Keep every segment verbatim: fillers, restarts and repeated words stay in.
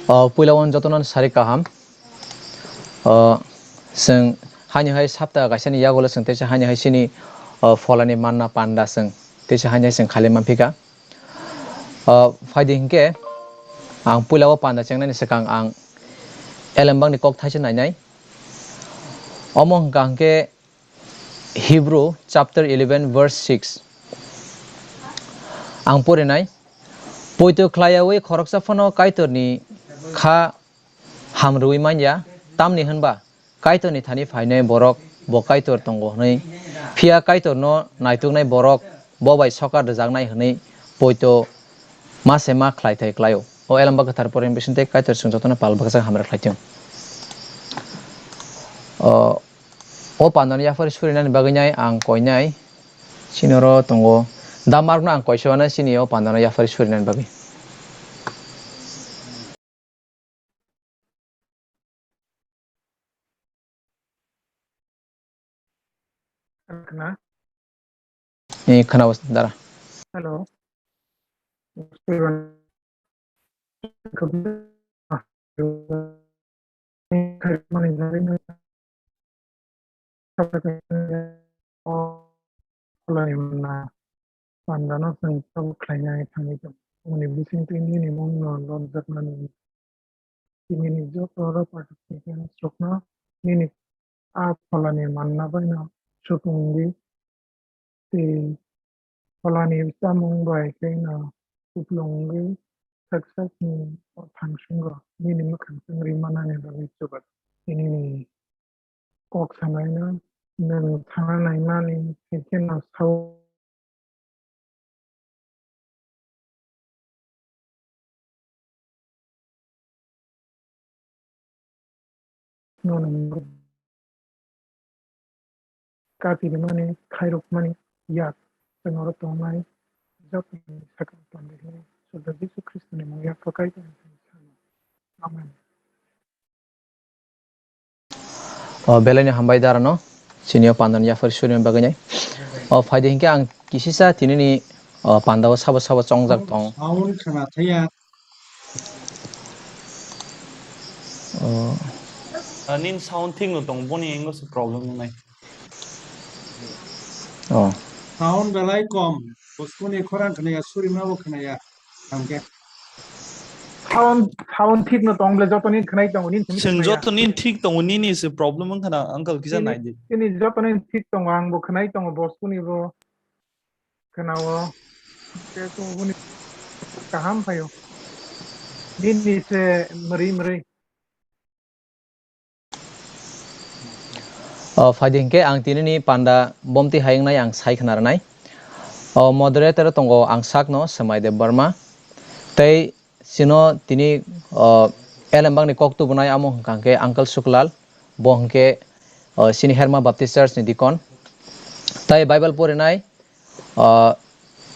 O puila o jotono sari kaham. O chwng haino hai sapta kaisani yagulo chwng teisa haino hai chini, o pholani manna panda chwng teisa haino hai chwng khaili manphika. O phaidi hinkhe ang puila o panda chengnani swkang ang elembakni kok thaisa nainai. Omo hwnkha hinkhe Hebrew chapter eleven verse six. Ang porinai, "Poito khlaiyawi khoroksa phano Kaitorni kha hamrwui manya, tamni hwnba Kaitorni thani phainai borok bo Kaitor tongo hwnwi, phiya Kaitorno naituknai borok bo bai sokat rwjaknai hwnwi poito ma se ma khlai thai khlaio." O elembak kwthar porani bisingtwi Kaitor chwng jotono pal baksa hamrwk khlai thung. O, o pandano yaphar surinani bagwi nai ang koinai chini oro tongo. Da markno ang koisoano chini o pandano yaphar surinani bagwi. Khna? Eh, khna, dara. Hello. Pholani manna pandano chwng tabuk khlainai thangwi tongo. Aboni bisingtwi nini mungno lobjakmani tei nini joto oro participants rokno nini a pholani manna baino supung di. Tei pholani chamung bai khe no kupulung wngwi sak sakni o thangsungo nini mwkhang chwngri manani bagwi chubachu. Tei nini kok sanaino nwng thana naimani hai kheno sao. Nono kati rimani, khairokmani yak, tei norok tongnai jotoni sakni tongdi hwnwi Surjak Jisu Khristoni mung yak phakai tongwi thani sano. Amen. O, belai ni hambai darano, chini o pandani yaphar surina bagwi nai. O, phaidi hinkhe ang kisisa tinini, o, pandao sabo sabo chongjak tong. Sound khna thaya. O. Ah, nini sound thik no tong, boni angle se problem wngnai. O. Sound belai kom, buskoni khorang khna ya, surima bo khna ya. Tangkhe. Sound, sound thik no tong ble, joto nin khnai tongo, nin simi Chwng khna ya. Joto nin thik tongo, nini se problem wngkha na, uncle, kisa nai di. Nini joto nin thik tongo, ang bo khnai tongo, bos kuni bo khnao. Khe to boni kaham phaio. Nini se mri mri. O, phaidi hinkhe ang tinini panda bomti hai wngnai ang sai khna rwnai. O, moderator tongo ang sakno Swmai Debbarma. Tei chino tini, o, elembakni kok tubunai amo hwnkha khe Uncle Suklal. Bo hwnkhe, o, chini Herma Baptist Church ni deacon. Tei Bible porinai, o,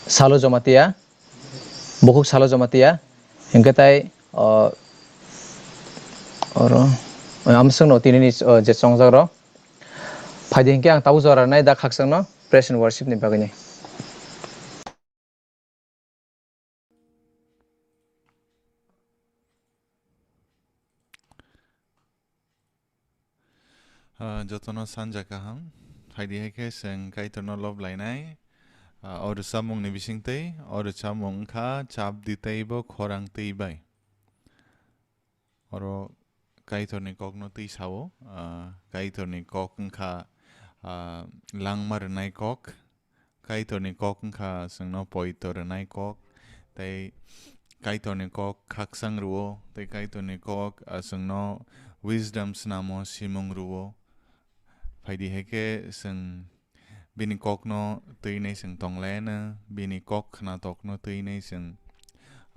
Salo Jomatia, bukhuk Salo Jomatia, hinkhe tai, o, oro, o, amswkno tinini, o, je chongjak rok. Phaidi hinkhe ang tabuk jora nai da khakchangno praise and worship ni bagwi ni. Ah, jotono sanja kaham. Phaidi hai khe chwng Kaitorno lob lainai. Ah, o rwchapmungni bisingtwi, o rwchapmung wngkha Chap di teibo khorang twi bai. Oro Kaitorni kokno twi sao, ah, Kaitorni kok wngkha, ah, langma rwnai kok. Kaitorni kok wngkha chwngno poito rwnai kok, tei Kaitorni kok khakchang rwo, tei Kaitorni kok, ah, chwngno wisdom snamo, simung rwo. Phaidi hai khe chwng bini kokno twinai chwng tonglaino, bini kok khnatokno twinai chwng,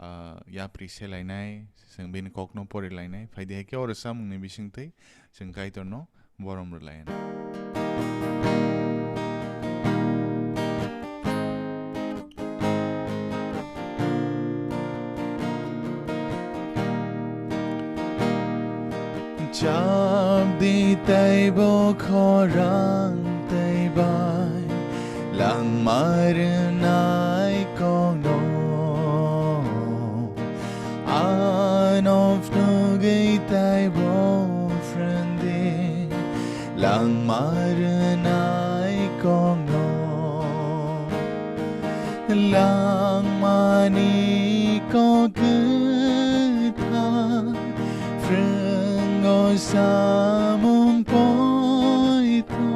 ah, yapri selainai, chwng bini kokno porilainai. Phaidi hai khe o rwchapmungni bisingtwi chwng Kaitorno borom rwlainai. Chap di teibo khorang twi bai langma rwnai kokno. Ano phnu Arwnai kokno langmani kok kwthar, phwrwngo samung poito,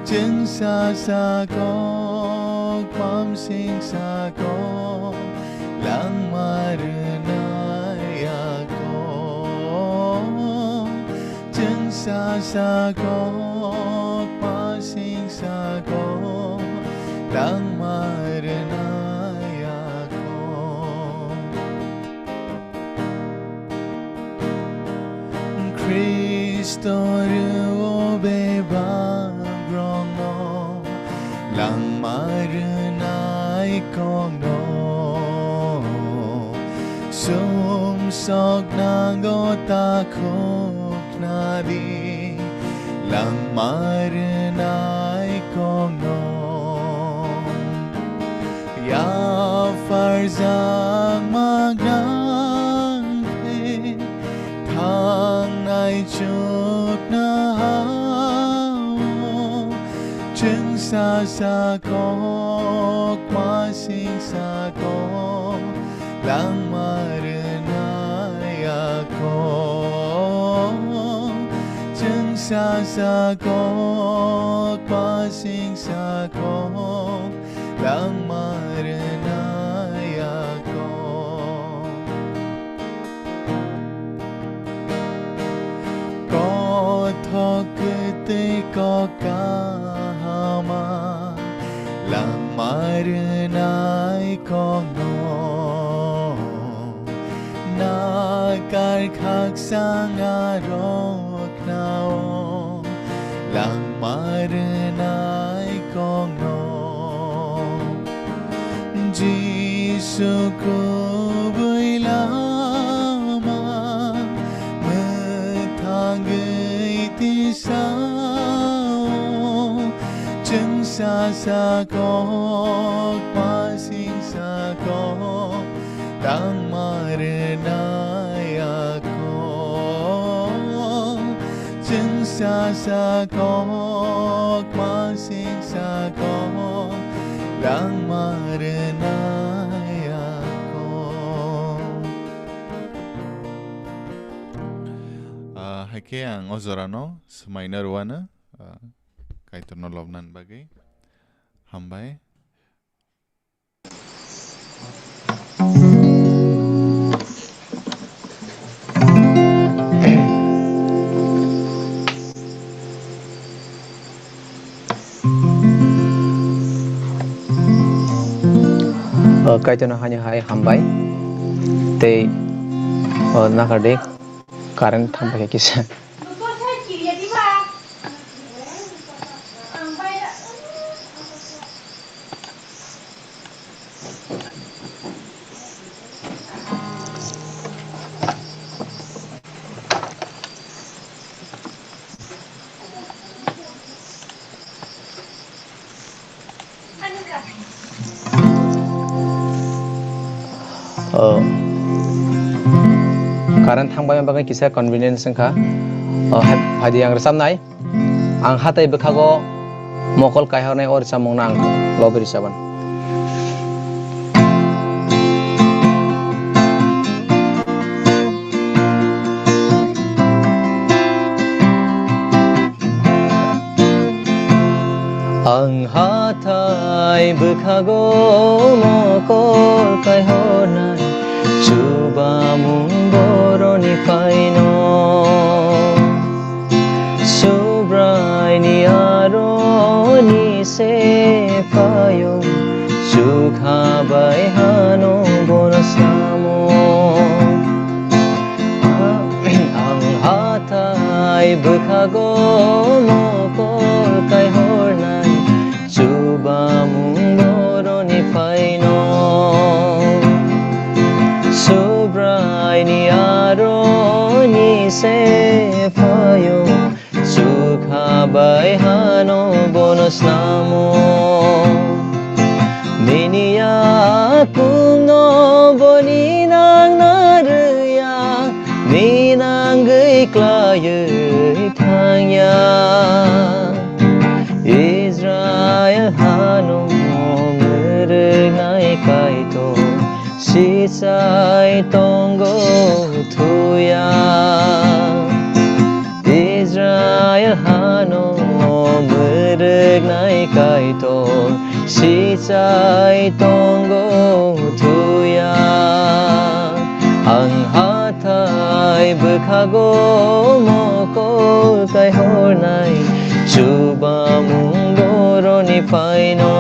chwngsa sakok pamsing sakok langma rwnai ako. Chwngsa sakok, pasing sakok, langma rwnai ako. Khristo rw-o bebak rokno langma rwnai kokno. Sumsok nango takhuk khnadi langma rwnai kokno. Yapharjak magwrang khe thangnai chuknoha-o chwngsa sakok, masing sakok, langma rwnai ako. Chwngsa sakok, pasing sakok, langma rwnai ako. Kothok kwtwi kok kahama langma rwnai kokno. Nakar khaksa nga roknao langma rwnai kokno. Jisu kubui lama mwthangwi tisao chwngsa sakok, pasing sakok, langma rwnai ako. Chwngsa sakok, masing sakok, langma rwnai ako. Ah, hai khe ang o jorano swmaina rwano, ah, Kaitorno lobnani bagwi. Hambai. O, Kaitorno haino hai hambai. Tei, o, nakar de current thambai kisa. Oh. Current thangbai bagwi kisa convenience wngkha. Oh, hai, phaidi ang rwchapnai. Ang hatai bwkhago mokol kaihornai o rwchapmungno ang lobwi rwchapmano. Ang hathai bwkhago mokol kaihornai, chubamung boroni phaino. Subraini aroni se phaio, chukha bai hano bono samo. Ang hathai bwkhago mokol kaihornai, chubamung boroni phaino. Subraini aroni se phaio, chukha bai hano bono snamo. Nini yakungno boni nangna rwya, ninangwi Klaiwi thangya Israel hano mwrwknai Kaitor sichai tongo thuya. Israel hano mwrwknai Kaitor sichai tongo thuya. Ang hathai bwkhago mokol kaihornai chubamung boroni phaino.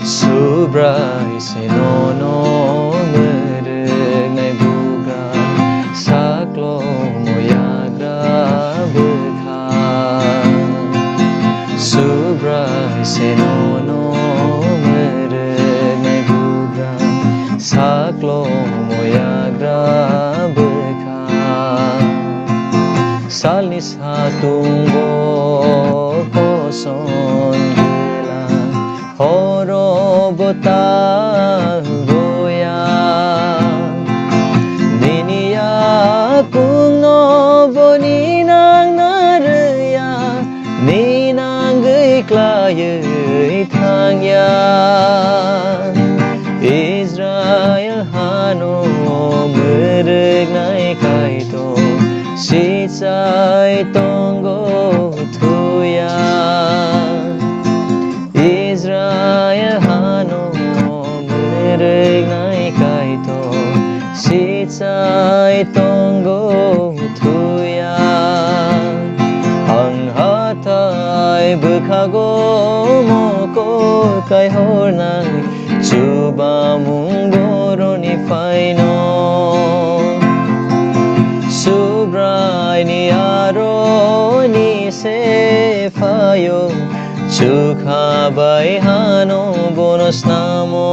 Subrai se nono mwrwknai bugra, saklomo yagra bwkha. Subrai se nono mwrwknai bugra, saklomo yagra bwkha. Salni satungo koson gela, horo bo ta boya. Nini yakungno boni nang narwya, ni nangwi klaiwi thangya. Israel hano mwrwknai Kaitor sichai tongo thuya. Israel hano mwrwknai Kaitor sichai tongo thuya. Ang hathai bwkhago mokol kaihornai chubamung boroni phaino. Subraini aroni se phaio, chukha bai hano bono snamo.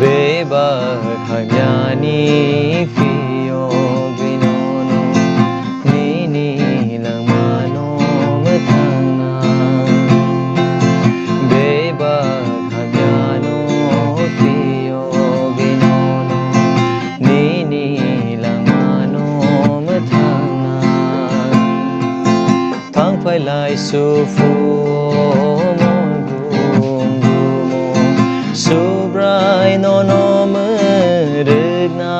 Bebak hamyani phiyogwi nono nini langmano mwthangna. Bebak hamyano phiyogwi nono nini langmano mwthangna. Thangphailai sufu mongrum gumo, Subrai nono mwrwkna.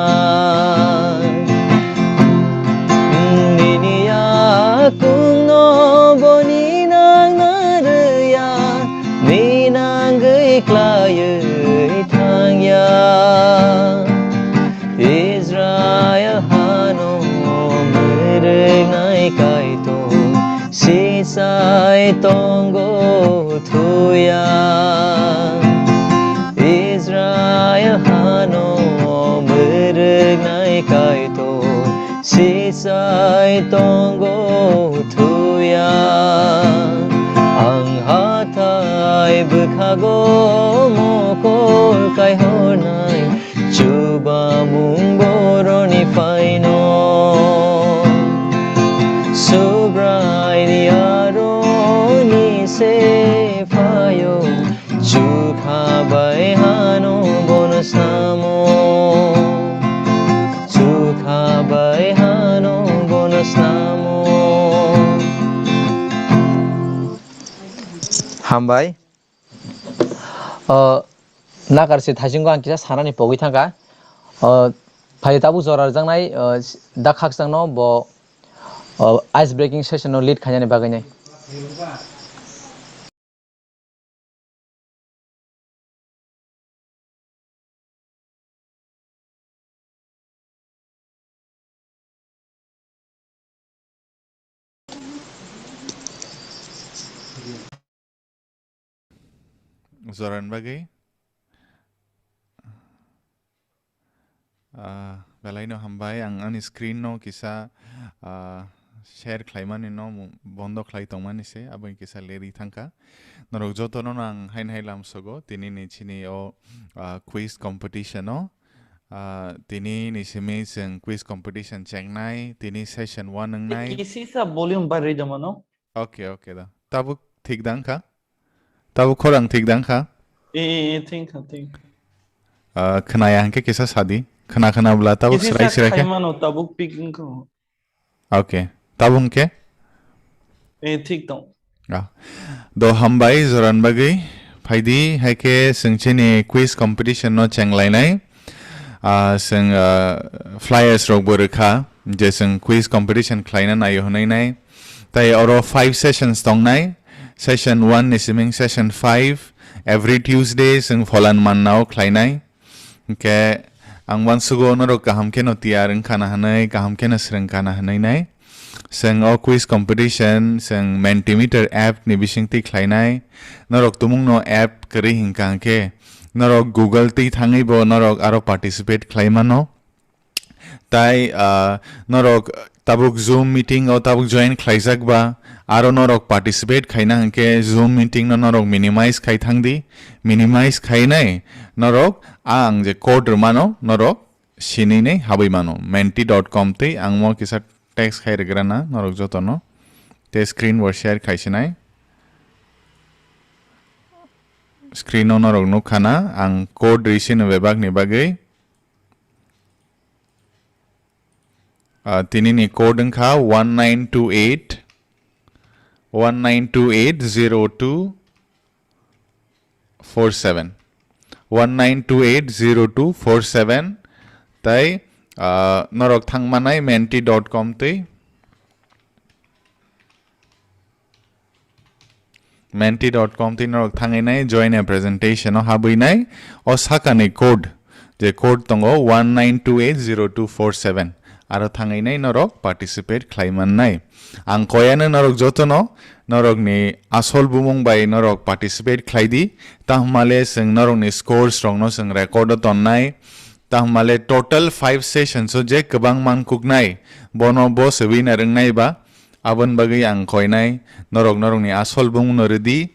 Nini yakungno boni nang narwya, ni nangwi klaiwi thangya. Israel hano mwrwknai Kaitor sichai tongo thuya. Israel hano mwrwknai Kaitor sichai tongo thuya. Ang hathai bwkhago mokol kaihornai chubamung boroni phaino. Subraini aroni se phaio, chukha bai hano bono snamo. Chukha bai hano bono snamo. Hambai. O, nakar se thaisingo ang kisa sanani pogwi thangkha. O, phai tabuk jora rwjaknai, o, da khakchangno bo, o, ice breaking session no lead khainani bagwi nai. Jorani bagwi, ah, belaino hambai. Ang ani screen no kisa, ah, share khlaimani no mu-, bondo khlai tongmani se, aboni kisa lerwi thangkha. Norok jotono no ang haino hai lamsogo, tinini chini o, ah, quiz competition o, Ah, tini ni simi chwng quiz competition chengnai, tini session one wngnai. Kisisa volume barwi da mano. Okay, okay da. Tabuk thik dang kha? Tabuk khorang thik dang kha? Eh, eh, eh, thik kha, thik kha. Ah, khnaya hwnkhe kisa sadi. Khna khna bwla tabuk Kisisa srai srai khe. Khai mano, tabuk pik wngkha. Okay. Tabuk hwnkhe? Eh, thik tong. Ah. Do hambai joran bagwi. Phaidi, hai khe chwng chini quiz competition no chenglainai. Ah, chwng, ah, flyers rok bo rwkha, je chwng quiz competition khlaina naio hwnwi nai. Tai oro five sessions tongnai. Session one ni siming session five. Every Tuesday chwng pholan mannao khlainai. Hwnkhe ang uansugo norok kaham kheno tiyar wngkha na hwnwi, kaham kheno swrwngkha na hwnwi nai. Chwng o quiz competition, chwng Mentimeter app ni bisingtwi khlainai. Norok tumungno app kwrwi hinkha hwnkhe, norok Google twi thangwibo norok aro participate khlai mano. Tai, ah, norok tabuk Zoom meeting o tabuk join khlaijak ba, aro norok participate khaina hwnkhe Zoom meeting no norok minimize khai thang di. Minimize khainai norok a ang je code rwmano norok sinwi nai habwi mano. Menti dot com twi ang mo kisa text khai rwgrana norok jotono. Tei screen bo share khaisinai. Screen o norok nukha na ang code rwi sino bebak ni bagwi. Ah, tini ni code wngkha one nine two eight, one nine two eight zero two four seven, one nine two eight zero two four seven. Tai, ah, norok thang manai menti dot com twi. Menti dot com twi norok thangwi nai, join a presentation o habwi nai. O sakani code, je code tongo one nine two eight zero two four seven. Aro thangwi nai norok participate khlai mannai. Ang koyano norok jotono norokni asol bumung bai norok participate khlai di. Tahmale chwng norokni scores rokno chwng record o tonnai. Tahmale total five sessions o je kwbang man kuknai, bono bo se winner wngnai ba. Aboni bagwi ang koinai norok norokni asol bumungno rwdi.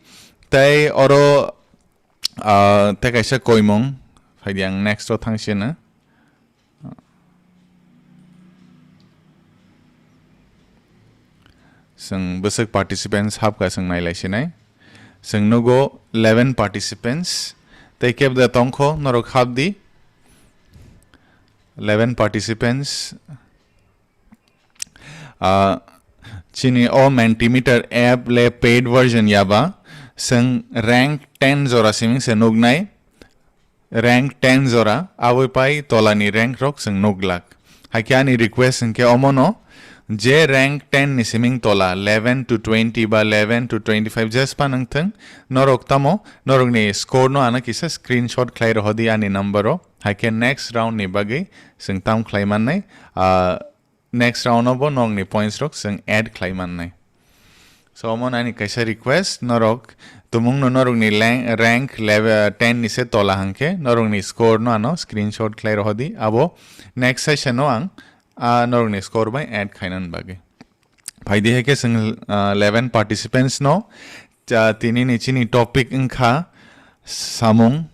Tei oro, ah, tei kaisa koimung phaidi, ang next o thangsino. Chwng bwswk participants habkha chwng nailaisinai. Chwng nugo eleven participants. Tei kebda tongkho norok habdi. Eleven participants. Ah, chini o Mentimeter app le paid version yaba, chwng rank ten jora siming se nuknai, rank ten jora, aboi pai tolani rank rok chwng nuklak. Haikhe ani request hwnkhe omono, je rank ten ni siming tola, eleven to twenty ba eleven to twenty-five jespan wngthwng, norok tamo norokni score no ano kisa screenshot khlai rohodi ani number o, haikhe next round ni bagwi chwng tam khlai mannai. Ah, next round o bo nokni points rok chwng add khlai mannai. So, omo nani kaisa request, norok tumungno norokni lang-, rank level ten ni se tola hwnkhe norokni score no ano screenshot khlai rohodi, abo next session o ang, ah, norokni score bai add khainani bagwi. Phaidi hai khe chwng, ah, eleven participants no, cha, tini ni chini topic wngkha samung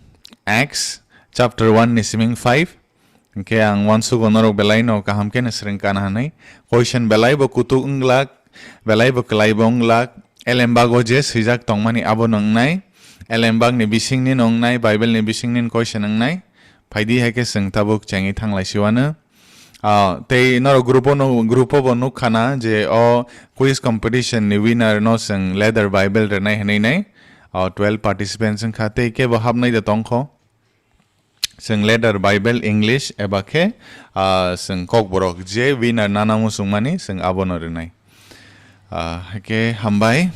Acts chapter one ni siming five. Hwnkhe ang uansugo norok belai no kaham khe no swrwng kana hwnwi. Question belai bo kutuk wnglak, belai bo kwlai bo wnglak. Elembak o je swijak tongmani abo no wngnai. Elembak ni bising ni no wngnai, Bible ni bising ni question wngnai. Phaidi hai khe chwng tabuk chengwi thanglai siwano. Ah, tei norok group o no, group o bo nuk khana je o quiz competition ni winner no chwng leather Bible rwnai hwnwi nai. Ah, twelve participants wngkha tei kebo hapnai da tongkho. Chwng letter Bible, English eba khe, ah, chwng Kokborok je winner nana muchungmani chwng abono rwnai. Ah, hake hambai.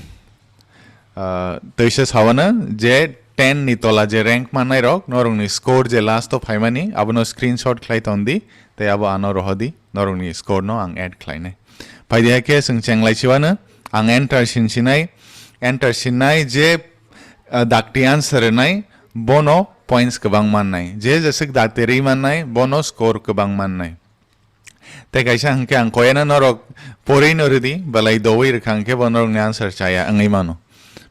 Ah, twisa sawana je ten ni tola je rank mannairok, norokni score je last o phaimani, abono screenshot khlai tondi, tei abo ano rohodi, norokni score no ang add khlainai. Phaidi hake chwng chenglai siwano, ang enter sinsinai, enter sinnai je, ah, dakti answer rwnai, bono points kwbang mannai. Je jeswk dakti rwi mannai, bono score kwbang mannai. Tei kaisa hwnkhe ang koyana norok porwi no rwdi, belai dowi rwkha hwnkhe bo norokni answer chaya wngwi mano.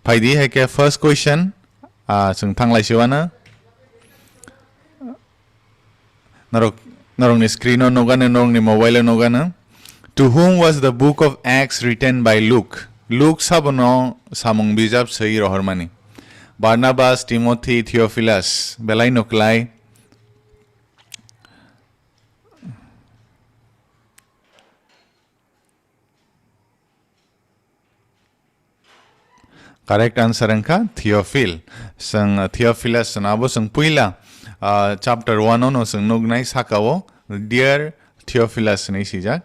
Phaidi hai khe first question, ah, chwng thanglai siwano. Norok, norokni screen o nugano, norokni mobile o nugano. To whom was the book of Acts written by Luke? Luke sabono samung bijap swi rohormani. Barnabas, Timothy, Theophilus, belai no klai. Correct answer wngkha Theophil. Chwng Theophilus no abo chwng puila, ah, chapter one o no chwng nuknai saka o, "Dear Theophilus" hinwi swijak.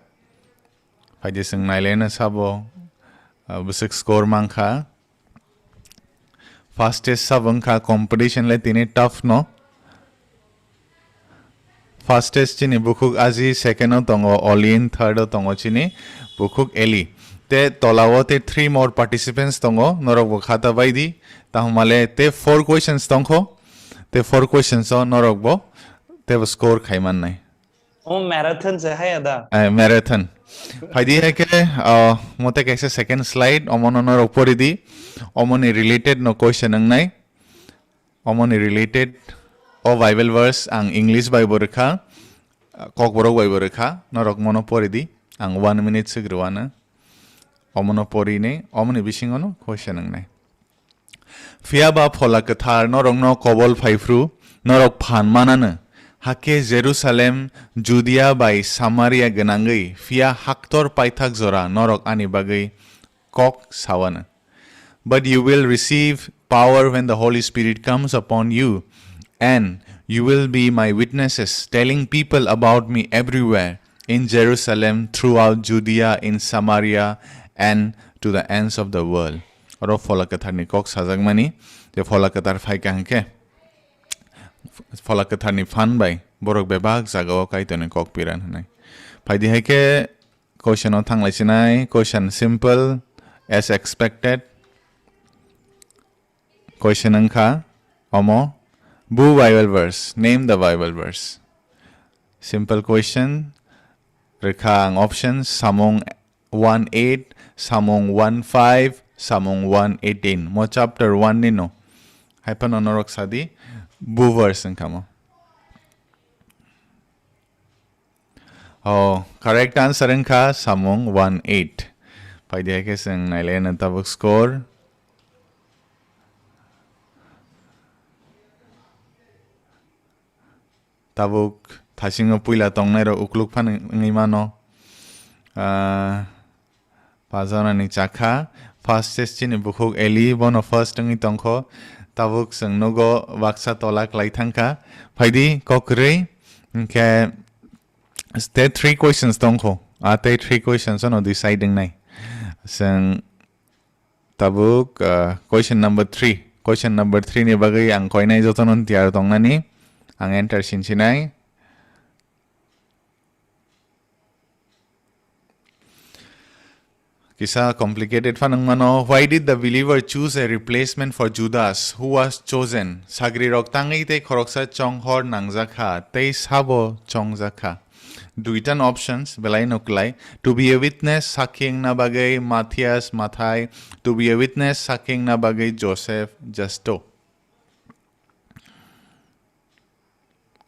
Phaidi chwng nailaina sabo, ah, bwswk score mankha. Fastest sabo wngkha competition le tini tough no. Fastest chini bukhuk Aji, second o tongo Olin, third o tongo chini bukhuk Eli. Te tola o te three more participants tongo, norok bo khata bai di. Tahumale te four questions tongkho, te four questions o norok bo tebo score khai mannai. Omo marathon se hai ada. Eh, marathon. Phaidi hai khe, ah, mote kaisa second slide, omono norok pori di. Omoni related no question wngnai. Omoni related o Bible verse ang English bai bo rwkha, Kokborok bai bo rwkha, norok mono pori di. Ang one minute swk rwano. Omono pori ni, omoni bisingo no question wngnai. Phiya ba Phola Kwthar norokno kobol phai phru, norok phan manano. Hakhe Jerusalem, Judea bai Samaria gwnangwi, phiya haktor paithak jora norok ani bagwi kok sawano. But you will receive power when the Holy Spirit comes upon you, and you will be my witnesses, telling people about me everywhere, in Jerusalem, throughout Judea, in Samaria, and to the ends of the world. Oro Phola Kwtharni kok sajakmani, je Phola Kwthar phaikha hwnkhe, Phola Kwtharni phan bai borok bebak jagao Kaitorni kok piran hwnwi. Phaidi hai khe question o thanglai sinai, question simple, as expected. Question wngkha omo, bu Bible verse, name the Bible verse. Simple question, rwkha ang options, samung one eight, samung one five, samung one eighteen. Mo chapter one ni no. Hai phano norok sadi, bu verse wngkha mo. Oh, correct answer wngkha samung one eight. Phaidi hai khe chwng nailaina tabuk score. Tabuk thasingo puila tongnairok ukluk phano wngwi mano. Ah, Pajanani chakha, first test chini bukhuk Eli, bono first wngwi tongkho. Tabuk chwng nugo baksa tola klai thangkha. Phaidi kok kwrwi, hwnkhe tei three questions tongkho. A tei three questions ono decide wngnai. Chwng tabuk, ah, question number three. Question number three ni bagwi ang koinai jotono tiyar tongnani. Ang enter sinsinai. Kisa complicated phano wngmano. Why did the believer choose a replacement for Judas, who was chosen? Sagrirok tangwi tei khoroksa chonghor nangjakha, tei sabo chongjakha. Duitan options, belai no klai. To be a witness, sakhi wngna bagwi Matthias, Mathai. To be a witness, sakhi wngna bagwi Joseph, Justo.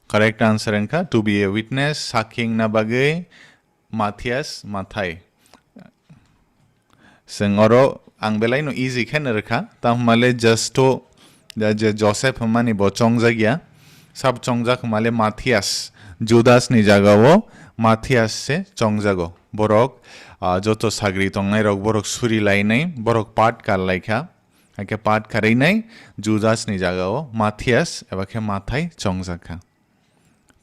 Correct answer wngkha to be a witness, sakhi wngna bagwi Matthias, Mathai. Chwng oro ang belai no easy khe no rwkha, tamo hwnmale Justo, je, je Joseph hwnmani bo chongjak ya, sab chongjak hwnmale Matthias, Judas ni jaga o Matthias se chongjago. Borok, ah, joto sagri tongnai rok borok suri lainai, borok pat kar laikha. Hakhe pat kharwi nai Judas ni jaga o Matthias eba khe Mathai chongjak kha.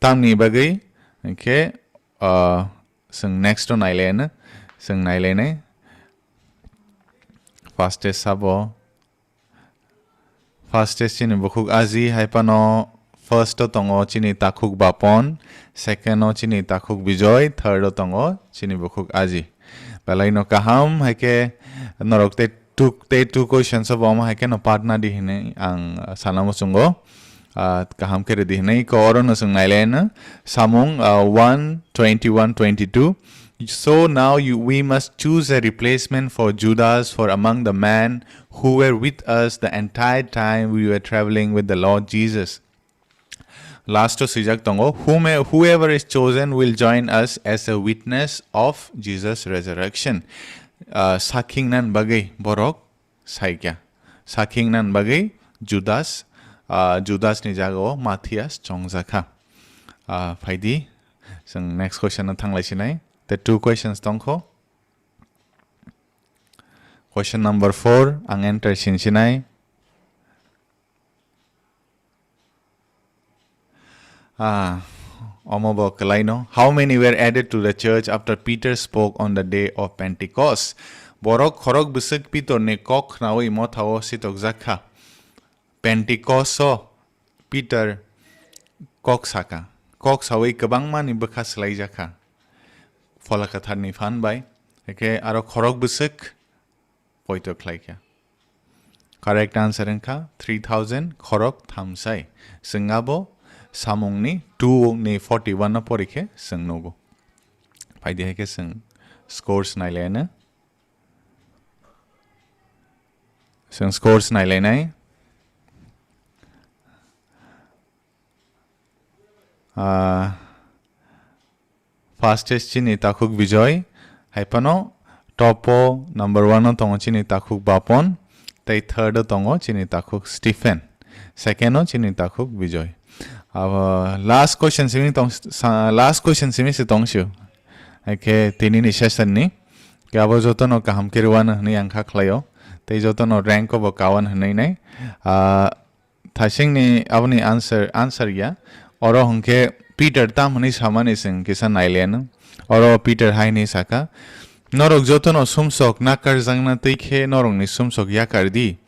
Tamni bagwi hwnkhe, ah, chwng next o nailaino, chwng nailainai. First test sabo, first test chini bukhuk Aji, hai phano first o tongo chini takhuk Bapon, second o chini takhuk Bijoy, third o tongo chini bukhuk Aji. Belai no kaham, hai khe norok tei two, tei two questions o bo omo hai khe no part na di hinwi ang sana muchungo. Ah, kaham khe rwdi hinwi ko oro no chwng nailaino. Samung, ah, one, twenty-one, twenty-two. So now you, we must choose a replacement for Judas, for among the men who were with us the entire time we were traveling with the Lord Jesus. Last o swijak tongo, "Whome-, whoever is chosen will join us as a witness of Jesus' resurrection." Ah, sakhi wngna bagwi borok saikha. Sakhi wngna bagwi Judas, ah, Judas ni jaga o Matthias chongjakha. Ah, phaidi, chwng next question no thanglai sinai. Te two questions tongkho. Question number four, ang enter sin sinai. Ah, omo bo kwlaino. How many were added to the church after Peter spoke on the day of Pentecost? Borok khorok bwswk Pitor ni kok khnaui mothao sitokjak kha. Pentecost o Peter kok saka. Kok saui kwbangma ni bwkha swlaijakha. Phola Kwthar ni phan bai. Hake aro khorok bwswk poito khlaikha. Correct answer wngkha three thousand khorok thamsai. Chwng abo samungni two ni forty one no porikhe chwng nugo. Phaidi hai khe chwng scores nailaino. Chwng scores nailainai. Ah, fastest chini takhuk Bijoy, hai phano top o number one o tongo chini takhuk Bapon, tei third o tongo chini takhuk Stephen, second o chini takhuk Bijoy. Abo last question simi tong, sa-, last question simi se tong sio. Hai khe tini ni session ni, ke abo joto no kaham khe rwano hwnwi ang kha khlaio, tei joto no rank o bo kawan hwnwi nai. Ah, Thasingni aboni answer, answer ya. Oro hwnkhe Peter tam hwnwi samani chwng kisa naileno. Oro Peter hai hwnwi saka, "Norok jotono sumsok nakarjakna twi khe norokni sumsok yakar di,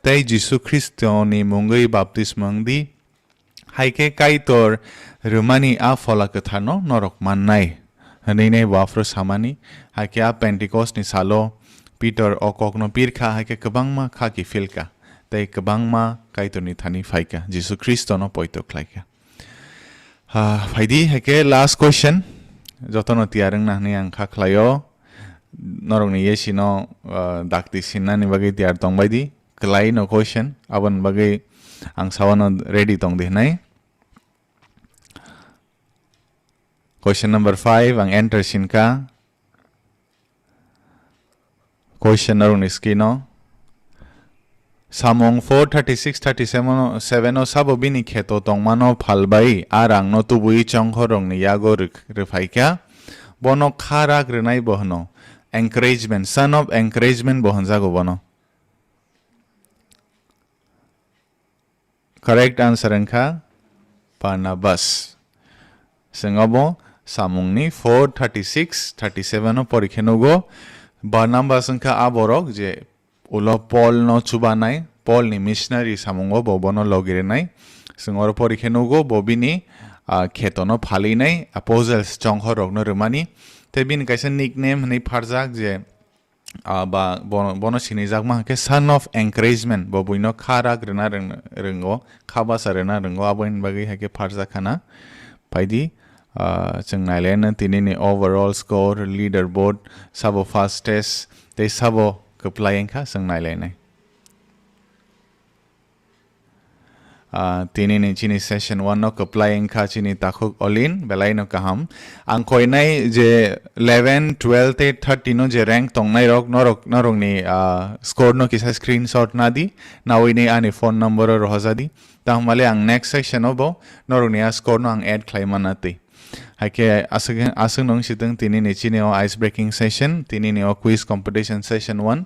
tei Jisu Khristoni mungwi baptisma wng di, hai khe Kaitor rwmani a Phola Kwtharno norok mannai," hwnwi nai bo aphuru samani. Hai khe a Pentecost ni salo Peter o kokno pirkha, hai khe kwbangma khaki philka. Tei kwbangma Kaitorni thani phaikha, Jisu Khristono poito khlaikha. Ah, phaidi, hai khe last question. Jotono tiyar wngna hwnwi ang kha khlaio. Norokni yesino, ah, dakti sinnani bagwi tiyar tongbaidi. Kwlaino question, aboni bagwi ang sawano ready tongdi hwnwi. Question number five, ang enter sinkha. Question norokni screen o. Samung four thirty-six thirty-seven o, seven o sabo bini kheto tongmano phalbai a rangno tubui chongkhorrokni yago rwk-, rwphaikha. Bono kha rak rwnai bo hwno. Encouragement, son of encouragement bo hwnjago bono. Correct answer wngkha Barnabas. Chwng obo samungni four thirty-six thirty-seven o porikhe nugo. Barnabas wngkha a borok je ulo Paul no chubanai, Paul ni missionary samungo bo bono logirinai. Chwng oro porikhe nugo bo bini, ah, khetono phalinai, apostles chongkhorrokno rwmani. Tei bini kaisa nickname hwnwi pharjak je, ah, ba bono, bono sinijakma hwnkhe son of encouragement, bo buino kha rak rwna rwng-, rwngo, kha basa rwna rwngo, aboni bagwi hai khe pharjak khana. Phaidi, ah, chwng nailaina tinini overall score, leaderboard, sabo fastest, tei sabo kwplai wngkha chwng nailainai. Ah, tini ni chini session one no kwplai wngkha chini takhuk Olin, belai no kaham. Ang koinai je eleven, twelve tei thirty no je rank tongnai rok, norok, norok ni, ah, score no kisa screenshot nadi, nawi ni ani phone number o rohorjadi. Tamo le ang next session o bo norok ni a score no ang add khlai mana twi. Hai khe aswk, aswk nung sitwng tini ni chini o ice breaking session, tini ni o quiz competition session one.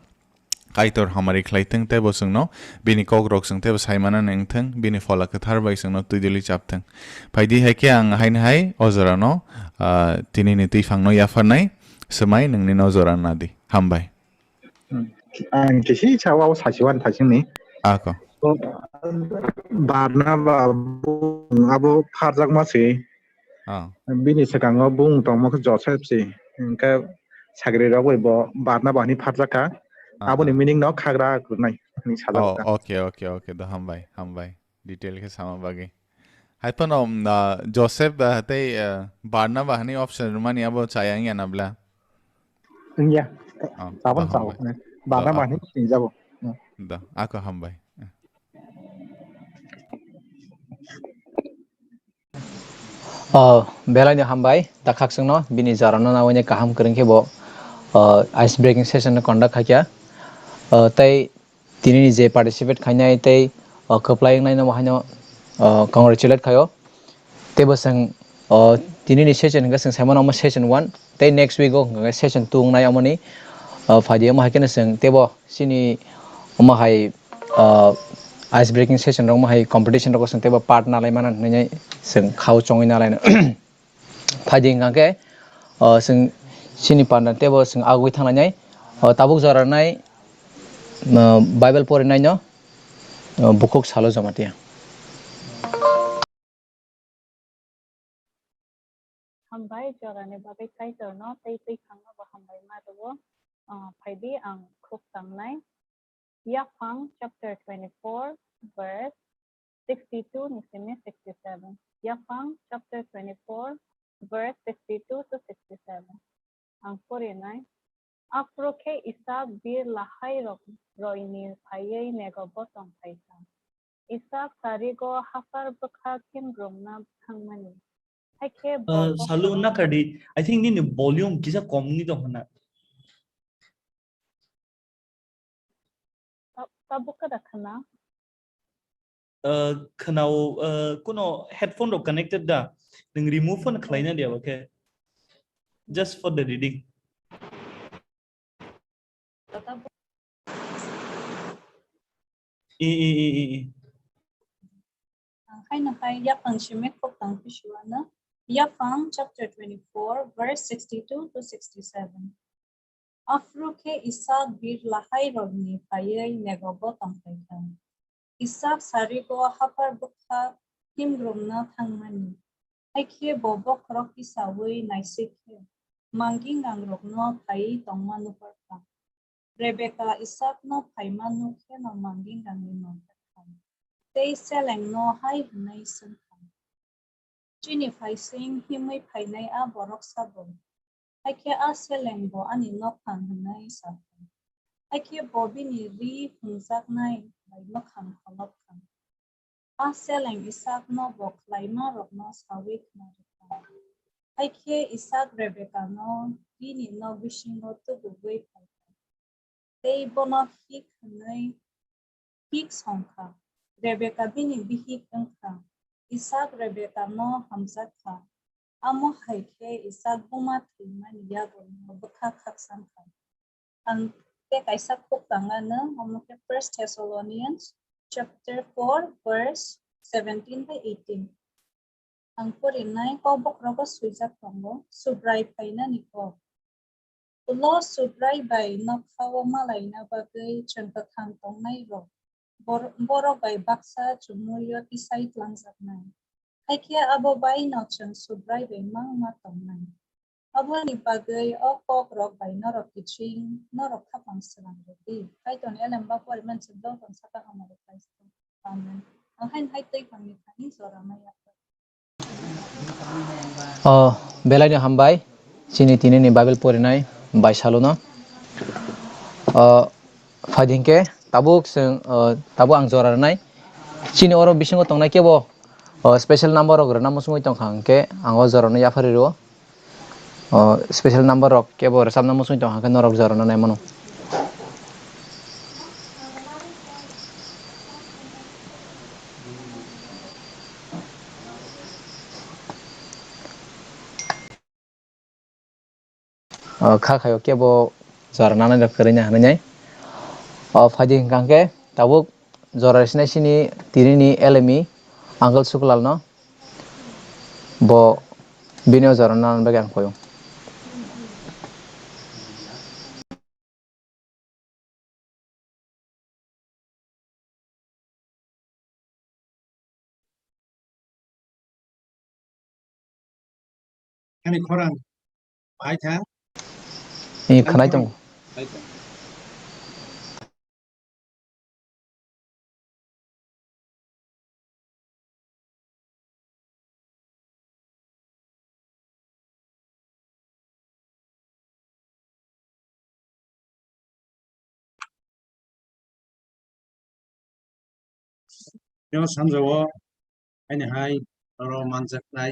Kaitor hamari khlai thung tei bo chwngno bini kokrok chwng tei bo sai mana nang thung, bini Phola Kwthar bai chwngno twi dili chap thung. Phaidi hai khe ang haino hai o jorano, ah, tini ni twiphang no yapharnai swmai nungni no jora nadi. Hambai. Hmm. Ang kisi sawa o sasiwan thasingni. Ako. Barnaba bung abo pharjakma se. Ah. Bini swkango bung tongmo khe Joseph se. Hwnkhe sagri rok bai bo Barnaba hinwi pharjak kha. Ah, aboni ah. Meaning no khagra kwrwnai hinwi sajak kha. Oh, okay, okay, okay. Da hambai, hambai. Detail khe sama bagwi. Hai phano, um, ah, Joseph, ah, tei, ah, Barnaba hinwi option rwmani abo chaya wngya na bla? Wngya. Oh, abo da chao. Hambai. Barnaba hinwi sinijago. Hmm. Da, ako hambai. Oh, belai no hambai, da khaksung no, bini jora no nawi kaham kwrwng khe bo, oh, ice breaking session no conduct khaikha. Oh, tei tini ni je participate khainai tei, oh, kwplai wngnai no haino, oh, congratulate khaio. Tei bo chwng, oh, tini ni session hwnkhe chwng saimano omo session one, tei next week o hwnkhe session two wngnai omoni, oh, phaidi omo hai kheno chwng teibo chini omo hai, ah, ice breaking session rok, omo hai competition rok chwng teibo part nalai mano hinwi chwng khao chongwi nalai no. Phaidi hwnkha khe, ah, chwng chini panda teibo chwng agwi thanglainai. Ah, tabuk jora nai, ah, Bible porinai no, ah, bukhuk salo Jamatia. Hambai, jorani bagwi Kaitorno tei twiphangno bo hambai ma rwo. Ah, phaidi ang khuk tangnai. Yaphang chapter twenty-four, verse sixty-two ni simi sixty-seven. Yaphang chapter twenty-four, verse sixty-two to sixty-seven. Ang porinai. Aphuru khe Isak bir lahai rok roini phaiwi nego botong phaikha. Isak sarigo haphar bwkha khimrumna thangmani. Haikhe bo Uh, Salu, bokhorok nakardi. I think nini volume kisa kom ni tong hwnna. Ta-, tabuk kada khna? Uh, khwnao, uh, kuno headphone rok connected da? Nung remove phone khlaina dia, okay? Just for the reading. I, i, i, i, i. Ang haino hai Yaphang simi khuk tang pisuano. Yaphang chapter twenty-four, verse sixty-two to sixty-seven. Aphuru khe Isak bir lahai rokni phaiwi nego botong phaikha. Isak sarigo haphar bwkha khimrumna thangmani. Haikhe bo bokhorok tisaui naisik khe, manggingangrokno phaiwi tongma nuhorkha. Rebeka Isakno phaima nuk kheno mangginganni manjakha. Tei selengno hai hwnwi swngkha, "Chini phaising himwi phainai a borok sabo? Haikhe a seleng bo ani nokphang," hwnwi sakha. Haikhe bo bini ri hwnjaknai bai mwkhang kholopkha. A seleng Isakno bo khlaima rokno saui khna rwkha. Haikhe Isak Rebekano bini nok bisingo tubugwi phaikha. Tei bono hik hwnwi hik songkha. Rebeka bini bihik wngkha. Isak Rebekano hamjakha. Amo hai khe Isak buma thwimani yago bwkha khakchang kha. Ang tei kaisa khuk tang ano, omo khe First Thessalonians chapter four, verse seventeen bai eighteen. Ang porinai kok bokhorogo swijak tongo, Subrai phainani kok. Ulo Subrai bai nokhao malaina bagwi chwng kwthang tongnai rok, bor-, borok bai baksa chumuio tisai tlangjaknai. Haikhe abo bai no chwng Subrai bai mangma tongnai. Aboni bagwi o kok rok bai norok kiching, norok khapang swnam rw di. Kaitorni elemba poriman chwng jotono sakha hamari khlai si. Amen. Ang haino hai twi phangni thani jora maya. Oh, belai no hambai. Chini tini ni Bible porinai bai salo no. Oh, phaidi hwnkhe tabuk chwng, oh, tabuk ang jora rwnai. Chini oro bisingo tongnai kebo, oh, special number rok rwna muchungwi tongkha hwnkhe ang o jora no yaphari rwo. O special number rok kebo rwchapna muchungwi tong hwnkhe norok jorano nai mano. O kha khaio kebo jora nanai rok kwrwini hinwi nai. O phaidi hwnkha hwnkhe tabuk jora rwsinai chini tini ni L M E Uncle Suklal no. Bo bini o jora nana bagwi ang koi o. Ani khorang bai tha. Ni khwnai tongo. Tei o sanjao ani hai oro manjaknai.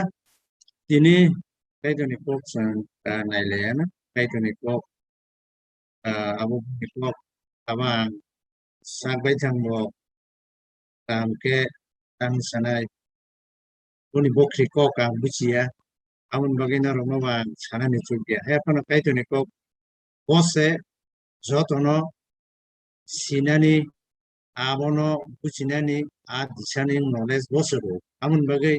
tini Kaitorni kok chwng, ah, nailaiyana. Kaitorni kok, ah, abo bini kok, abo ang sak bai thangbo, kaham khe tang sanai. Boni bokri kok ang buchiya. Aboni bagwi norokno bo ang sanani chukya. Haiphano Kaitorni kok bo se jotono sinani, abono buchinani, a disani knowledge bo se rwo. Aboni bagwi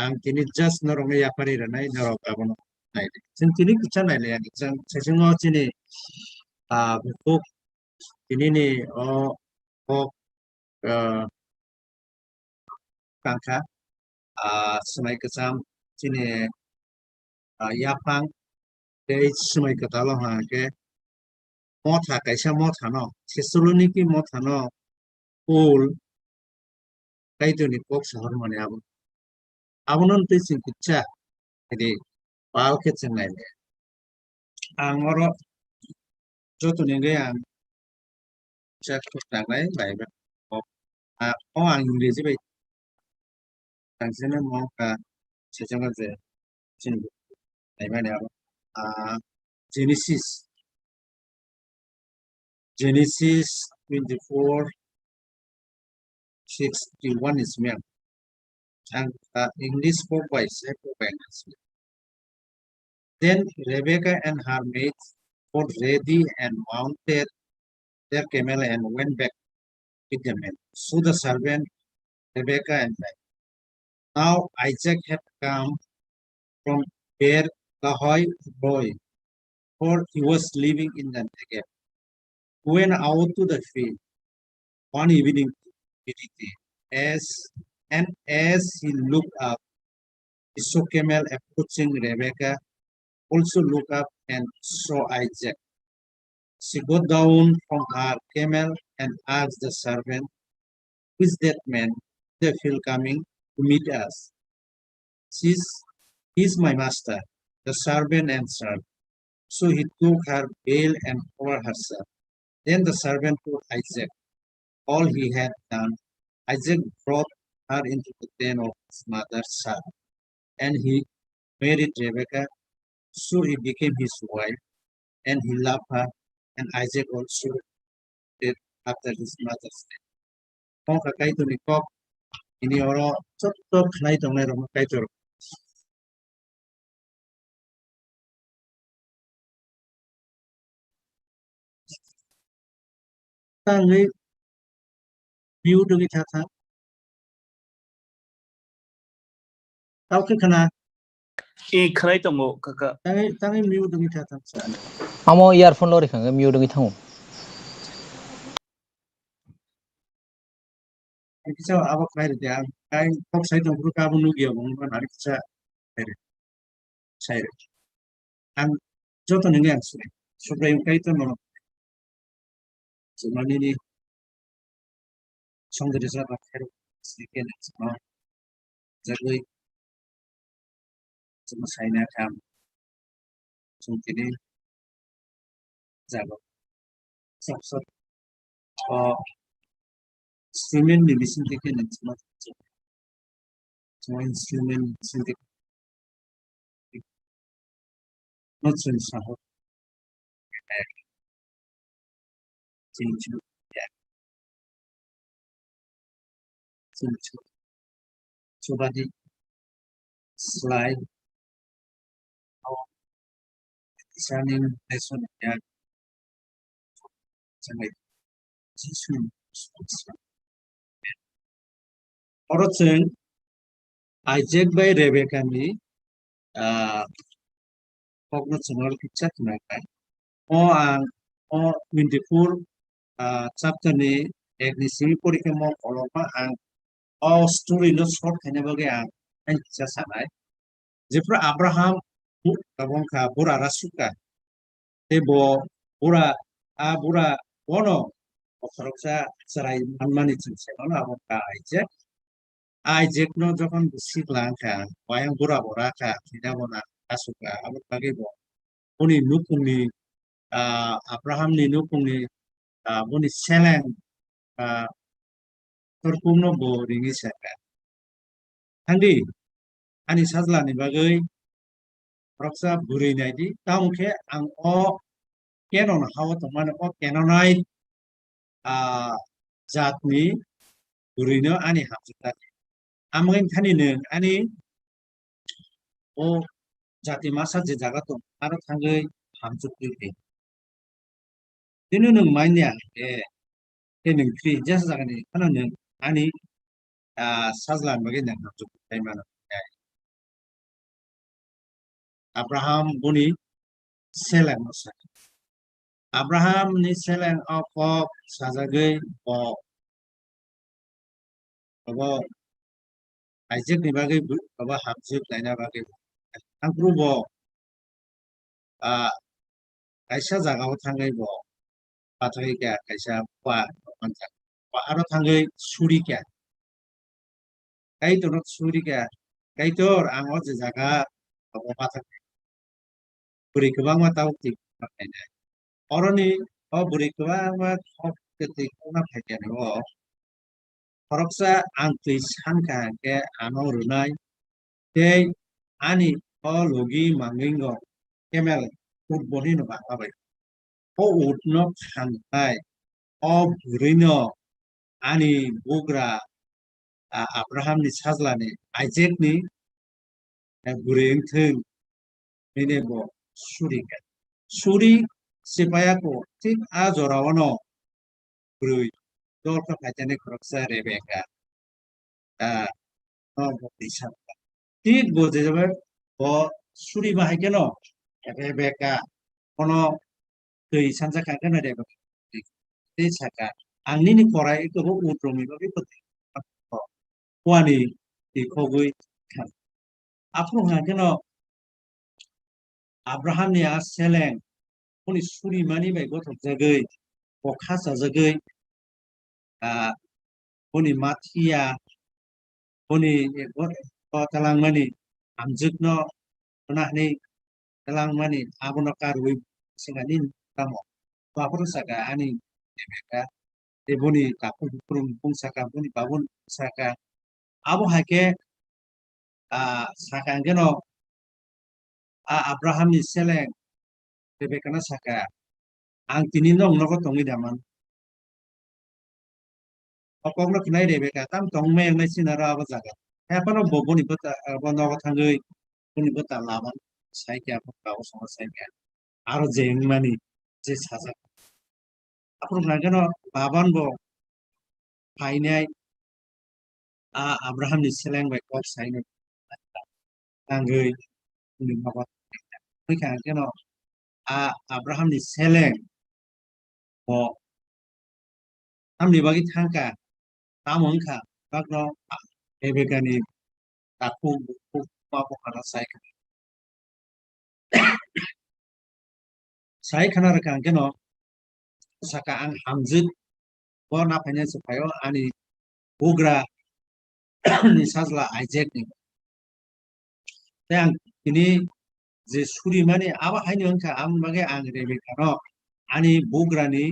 ang tini just norokno yapharwi rwnai, norok abono naidi. Chwng tini kisa nailaiya, chwng sesingo chini, ah, bukhuk tinini o kok, ah, tangkha, ah, swmai kwcham chini, ah, yaphang Tei swmai kwtalo hwnkhe motha, kaisa mothano, Thessaloniki mothano Paul Kaitorni kok sahormani abo. Abono twi chwng kisa, jadi, pal khe chwng nainai. Ang oro jotoni hwnkhe ang kisa kok tangnai bai bai. O, a, o ang Ingreji bai tangsinai mo ka sejak je chini naimani abo. A, Genesis. Genesis twenty-four, sixty-one is men. And, uh, English spoke by Jacob and his men. Then Rebekah and her maids got ready and mounted their camel and went back with the men. So the servant Rebekah and like, now Isaac had come from Beer Lahai Roi, for he was living in the Negev. He went out to the field one evening to visit it. As, and as he looked up, he saw camel approaching. Rebekah also looked up and saw Isaac. She got down from her camel and asked the servant, "Who is that man in the field coming to meet us?" "She's, he's my master," the servant answered. So he took her veil and covered herself. Then the servant told Isaac all he had done. Isaac brought her into the tent of his mother Sarah, and he married Rebekah. So he became his wife, and he loved her, and Isaac also did after his mother's death. Kok ka Kaitorni kok, ini oro chotto khnai tongnai rokno Kaitor. Tangwi mute wngwi tha thang. Tao khe khna. I khnai tongo, kaka. Tangwi, tangwi mute wngwi tha thang. Amo earphone lo rikha, mute wngwi thango. Ang kisa abo khlai rwdi, ang kai kok sai tong phuru khe abo nukya bo wngkha, nari kisa khlai rwdi. Sai rwdi. Ang joto nini ang sini. Subrai wng kai to nono. Chwngno nini songdri jora khairok sini khe nang chwngno jagwi chwngno saina kha ang. Chwng tini jago. Sop sop. O instrument ni bising twi khe nang chwngno, chwngno instrument bising twi no chwng saho. Chwng chwng. Chwng chwng. Chubadi slide. Listening lesson ya. Chwng Jisu. Oro chwng Isaac bai Rebekah ni, ah, kokno chwng oro kisa khna kha. O ang o twenty-four, ah, chapter ni ek ni simi porikhe mo kolokma ang o story no short khaina bagwi ang ani kisa sanai. Jephru Abraham bu-, tabok wngkha bura rasukha. Tei bo bura, a bura bono bokhoroksa chwrai manmani chwng se mano, abo wngkha Isaac. Isaac no jokhon bwswk lang kha, wayang bura bo ra kha, thwina bo na asuk kha, abo bagwi bo boni nukungni, ah, Abraham ni nukungni, ah, boni seleng, ah, torkuk no bo ringwi sa kha, "Thangdi, ani sajla ni bagwi khoroksa bwrwi naidi, tamo khe ang o Kenon hao tongmani o Kenonite, ah, jatni bwrwino ani hamjwk ta di. Amoni thani nwng ani o jati masa je jaga tong, aro thangwi hamjwk twi di. Tini nwng manya, eh, tei nwng free, jesa jagani phano nwng ani, ah, sajla bagwi nwng hamjwk twi mano." Abraham boni seleng no sa kha. Abraham ni seleng o kok sajagwi bo abo Isaac ni bagwi bo abo hamjwk laina bagwi. Ang phuru bo ah, kaisa jagao thangwi bo pathakikha, kaisa ba manjak. Ba aro thangwi surikha. Kaitorno surikha, "Kaitor, ang o je jaga abo pathak." Bwrwi kwbangma tabuk twi khainai. Oroni o bwrwi kwbangma kok twi khokna phaikha o. Khoroksa ang twi sankha hwnkhe ano rwnai, tei ani o logi mangwingo camel ut bo hino bangma bai. O utno khanai, o bwrwino ani bugra, a, Abrahamni sajlani, Isaakni, a, bwrwi wngthwng, hwnwi bo suri kha. Suri se paiya kho, thik a jorao no bwrwi dol khe phaikhe khoroksa Rebeka, a, no bo twi sankha. Thik bo je jabe bo suri bahai kheno Rebeka bono twi sanjak kha kheno Rebeka twi saka, "Ang nini korai eko bo ut romwi bagwi bo twi kuani twi khogwi kha." Aphuru hwnka kheno Abrahamni a seleng boni surimani bai gothokjagwi, bo khachajagwi, ah, boni mathiya, boni, eh, bo, bo talangmani hamjwkno hwnahani talangmani abono karwi sengani tamo. Baphuru saka ani Rebeka, tei boni takhuk bukhurung bung saka, boni babun saka. Abo hai khe, ah, saka hwnkhe no, a Abrahamni seleng Rebekano saka, "Ang tini nwng nogo tongwi da man?" O kokno khwnai Rebeka, "Tam tongmai wngnai sinaro abo jaga." Haiphano bo boni bwta, abo nogo thangwi boni bwta Laban sai khe, abo kabo songma sai khe. Aro je wngmani, je sajak. Aphuru hwnka kheno Laban bo phainai, a Abrahamni seleng bai kok sainai tangwi bini nogo thangkha. Wngkha kheno a Abrahamni seleng bo tamni bagwi thangkha, tamo wngkha, bakno Rebekani takhuk bukhuk ma buphano sai kha. Sai khna rwkha hwnkhe no saka, "Ang hamjwk bo naphaina se phaio ani bugra ni sajla Isaakni. Tei ang tini je surimani abo haino wngkha, aboni bagwi ang Rebekano ani bugrani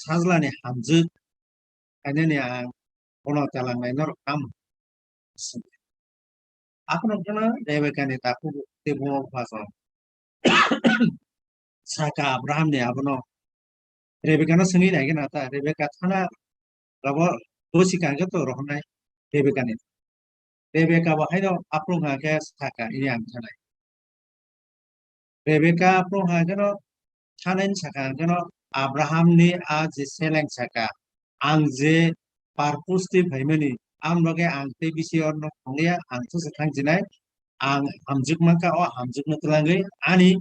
sajlani hamjwk khainani ang bono twlangnai norok tamo?" Aphuru wngkha Rebekani takhuk tei buma bupha song saka Abrahamni abono Rebekano swngwi naikhe na ta, Rebeka thana rabo bosi kangkhe to rohornai Rebekani. Rebeka bo haino aphuru hwnkha khe saka, "Ini ang thanai." Rebeka aphuru hwnkha kheno thanaini saka hwnkhe no Abrahamni a je seleng saka, "Ang je purpose twi phaimani, ang bagwi ang tei bisi orno tongliya, ang thangsa thangsinai, ang hamjwk mankha, o hamjwkno twlangwi ani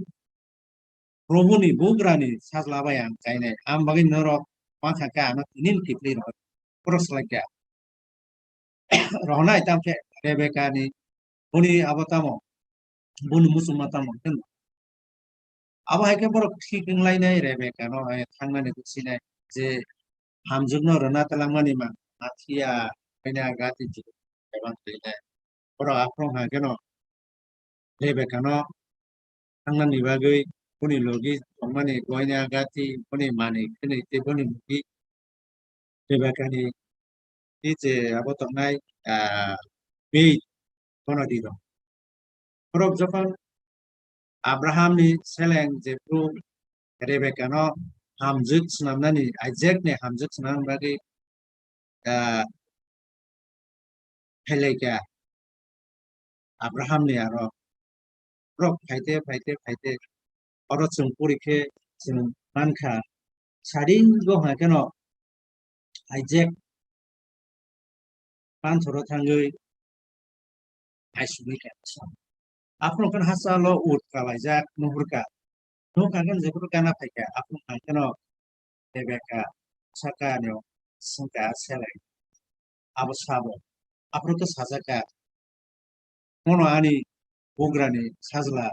Probhuni bugrani sajla bai ang kainai, ang bagwi norok mankha khe ano tini kiphilwi rohor, khorok swlai kha. Rohornai tamo khe Rebekani, boni abo tamo, boni muchungma tamo hwnkhe no. Abo hai khe borok thik wnglainai Rebekano, eh, thangnani sinai je hamjwkno rwna twlangmani man, mathiya, khaina gati jibon khaibang twi nai. Borok aphuru hwnkha kheno Rebekano thangnani bagwi boni logi tongmani goina gati, boni manwi khwnwi tei boni logi Rebekani tei je abo tongnai, ah, beit bono di rw. Borok jokhon Abrahamni seleng jephru Rebekano hamjwk swnamnani, Isaakni hamjwk swnamnani bagwi, ah, phailai kha Abrahamni aro. Borok phaite, phaite, phaite, oro chwng pori khe chwng mankha, sari go hwnkheno Isaak panthoro thangwi aisugwi kha. Aphuru khe hachalo ut kalaijak nuhurkha. Nuhurkha khe jephru gana phaikha, aphuru khe no Rebeka saka ano swngkha seleng, abo sabo. Aphuru khe sajak kha, "Bono ani bugrani sajla,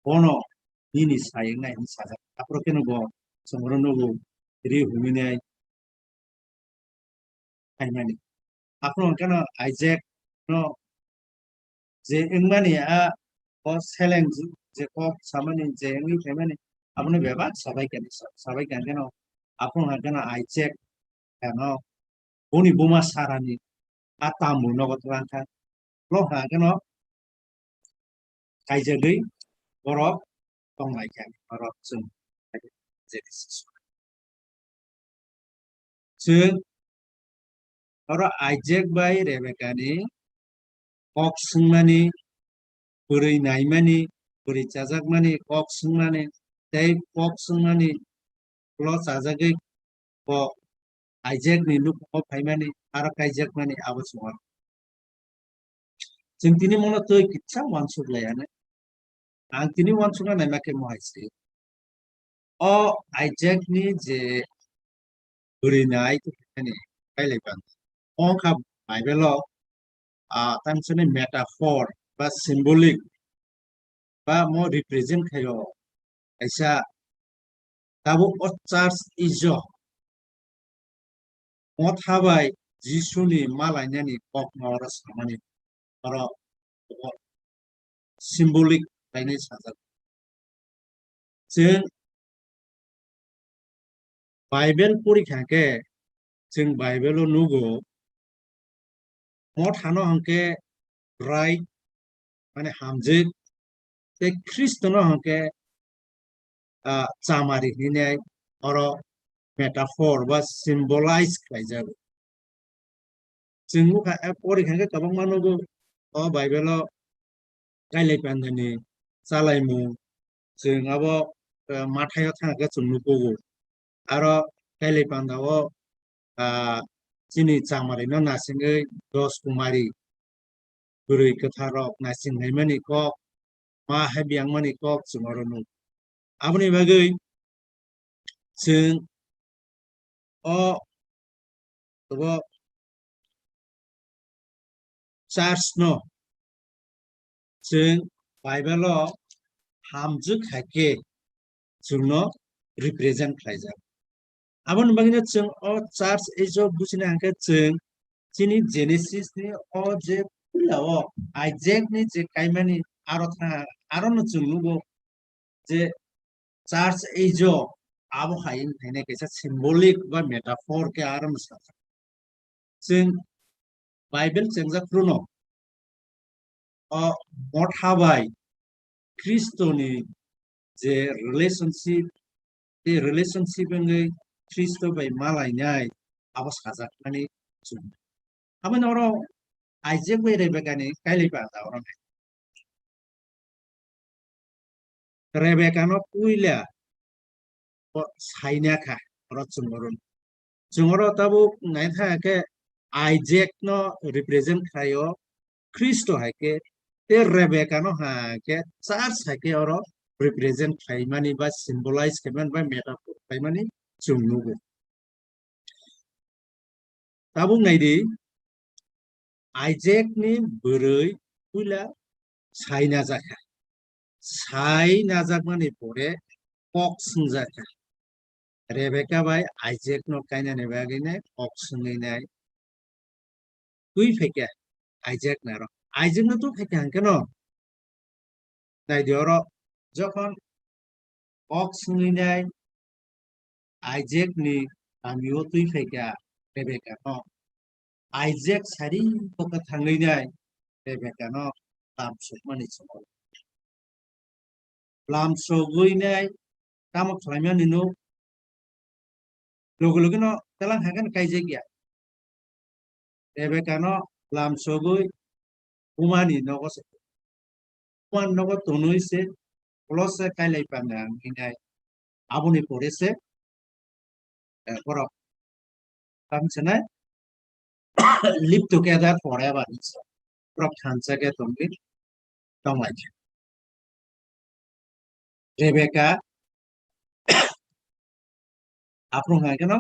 bono nini sai wngnai hinwi sajak. Aphuru kheno bo chwng oro nugo ri huminai phaimani. Aphuru hwnkhe no Isaac no je wngmani a o seleng je kok samani je wngwi phaimani abono bebak sabai kani, sabai kani kheno aphuru hwnkhe no Isaac kheno boni buma Sarani a tambu nogo twlang kha. Bwlok hwnkhe no kaijagwi borok tonglaikha, borok chwng Genesis. Chwng oro Isaac bai Rebekani kok swngmani, bwrwi naimani, bwrwi chajakmani kok swngmani, tei kok swngmani ulo chajagwi bo Isaac ni nukhungo phaimani, aro kaijakmani abo chwng oro. Chwng tini mono twi kisa uansuk lai anai. Ang tini uansukna naima khe mohai se. O Isaac ni je bwrwi nai to ani kailai ban. Ongkha Bible o, ah, tamsani metaphor ba symbolic ba mo represent khaio. Kaisa tabuk o church ijo motha bai Jisuni malainani kokno oro samani oro symbolic khlainai sajak. Chwng Bible pori kha khe chwng Bible o nugo mothano hwnkhe right, mane hamjwk, tei Khristono hwnkhe, ah, chamari hinwi oro metaphor ba symbolize khlaijago. Chwng nukha, eh, pori kha khe kwbangma nugo o Bible o kailai pandani chalaimung, chwng abo, eh, Mathaio thangkhe chwng nukugo. Aro kailai pandao, ah, chini chamarino nasingwi dos kumari bwrwi kwtharrok nasing naimani kok, ma hai biyangmani kok chwng oro nuk. Aboni bagwi chwng o, abo church no chwng Bible o hamjwk hai khe chwngno represent khlaijak. Aboni bagwino chwng o church age o bujina hwnkhe chwng chini Genesis ni o je puila o Isaac ni je kaimani aro tha, aro no chwng nugo je church age o abo hai wng khainai kaisa symbolic ba metaphor khe aro no sajak. Chwng Bible chengjak phruno o motha bai Khristoni je relationship, tei relationship wngwi Khristo bai malainai abo sajakmani chwng. Aboni oro Isaac bai Rebekani kailai panda oro nai. Rebekano puila bo saina kha, oro chwng oro. Chwng oro tabuk naitha khe Isaac no represent khlaio Khristo hai khe, tei Rebekano hai khe church hai khe oro represent khlaimani ba symbolize khaimani ba metaphor khlaimani chwng nugo. Tabuk naidi, Isaac ni bwrwi puila sai najakha. Sai najakmani pore kok swngjakha. Rebeka bai Isaac no kainani bagwi nai kok swngwi nai twi phaikha Isaac naro. Isaac no twi phaikha hwnkhe no, naidi oro, jokhon kok swngwi nai Isaac ni kamio twi phaikha Rebeka no. Isaac sari kokha thangwi nai Rebeka no lamsokmani chwng. Lamsogwi nai tamo khlaimani nuk logi logi no telang hai khe kaijak ya. Rebeka no lamsogwi bumani nogo se, bumani nogo tonwi se, ulo se kailai panda hinai. Aboni pore se, eh, borok tamo sanai, live together forever hinwi se. Borok thansa khe tongwi tonglaikha. Rebeka aphuru hwnkheno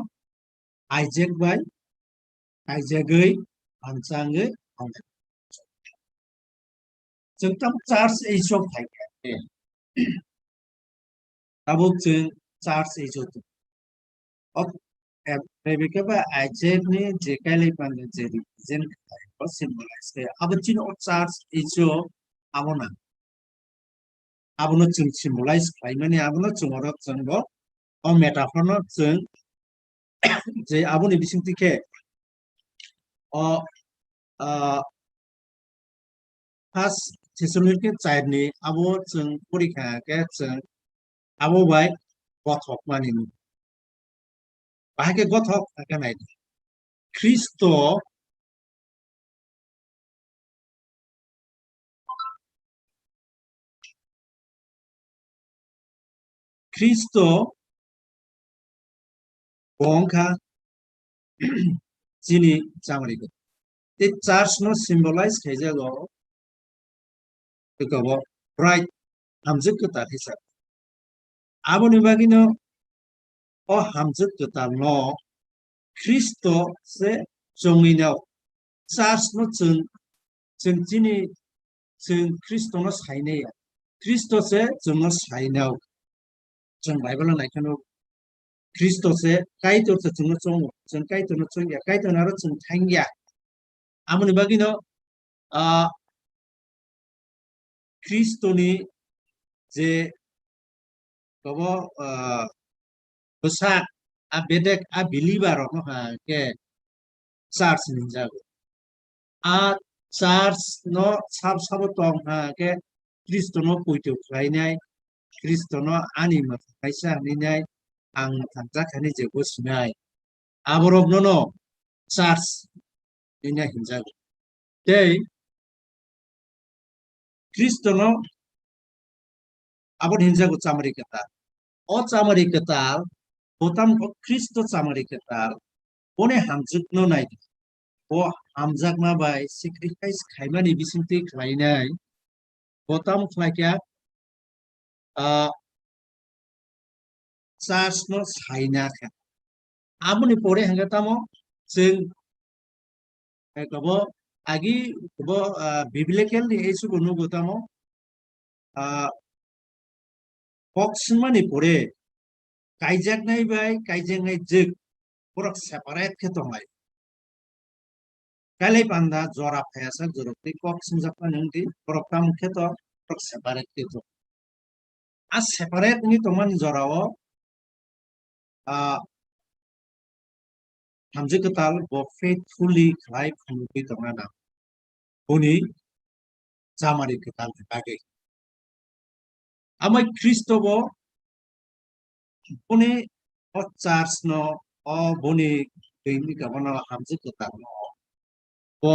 Isaac bai kaijagwi, hamchangwi tongkha. Chwng tamo church age o phaikha. Tabuk chwng church age o tong. O, em, Rebecca bai Isaac ni je kailai panda je represent khlai, o symbolize khe. Abo chini o church age o abo na. Abono chwng symbolize khlaimani, abono chwng oro chwng bo, o metaphor no chwng je aboni bisingtwi khe o, ah, First Thessalonians char ni abo chwng porikha khe chwng abo bai gothok mani. Bahai khe gothok khe nai di. Khristo, Khristo bo wngkha chini chamari kwtal. Tei church no symbolize khaijago, eko bo bride, hamjwk kwtal hisa. Aboni bagwino o hamjwk kwtal no Khristo se chongwi no, church no chwng, chwng chini, chwng Khristo no sainai ya. Khristo se chwng no sainai. Chwng Bible no naikheno Khristo se Kaitor se chwngno chongo, chwng Kaitor no chongya, Kaitor no aro chwng thangya. Amoni bagwino, ah, Khristoni je kobo, ah, bwsak, a bedek, a believer rokno ha khe church hinjago. A church no sab sabo tong ha khe Khristo no poito khlainai, Khristo no ani mwthang kaisa hinwi nai, ang mwthang jak hinwi je bo sinai. Aborokno no church hinwi hinjago. Tei Khristono aboni hinjago chamari kwtal. O chamari kwtal, bo tamo Khristo chamari kwtal, boni hamjwkno nai di. Bo hamjakma bai sacrifice khaimani bisingtwi khlainai, bo tamo khlai kha, ah, church no saina kha. Aboni pore hwnkhe tamo chwng, eh, kobo agi kobo, ah, biblical ni issue bo nugo tamo, ah, kok swngmani pore kaijaknai bai kaijaknai jwk borok separate khe tonglai. Kailai panda jora phaiya sak jorok tei kok swngjak mani wngdi, borok tamo khe to, borok separate khe to. A separate wngwi tongmani jorao, ah, hamjwk kwtal bo faithfully khlai phunugwi tongna nang. Boni chamari kwtal ni bagwi. Amai Khristo bo boni o church no, o boni twi wngwi tongmano hamjwk kwtal no bo,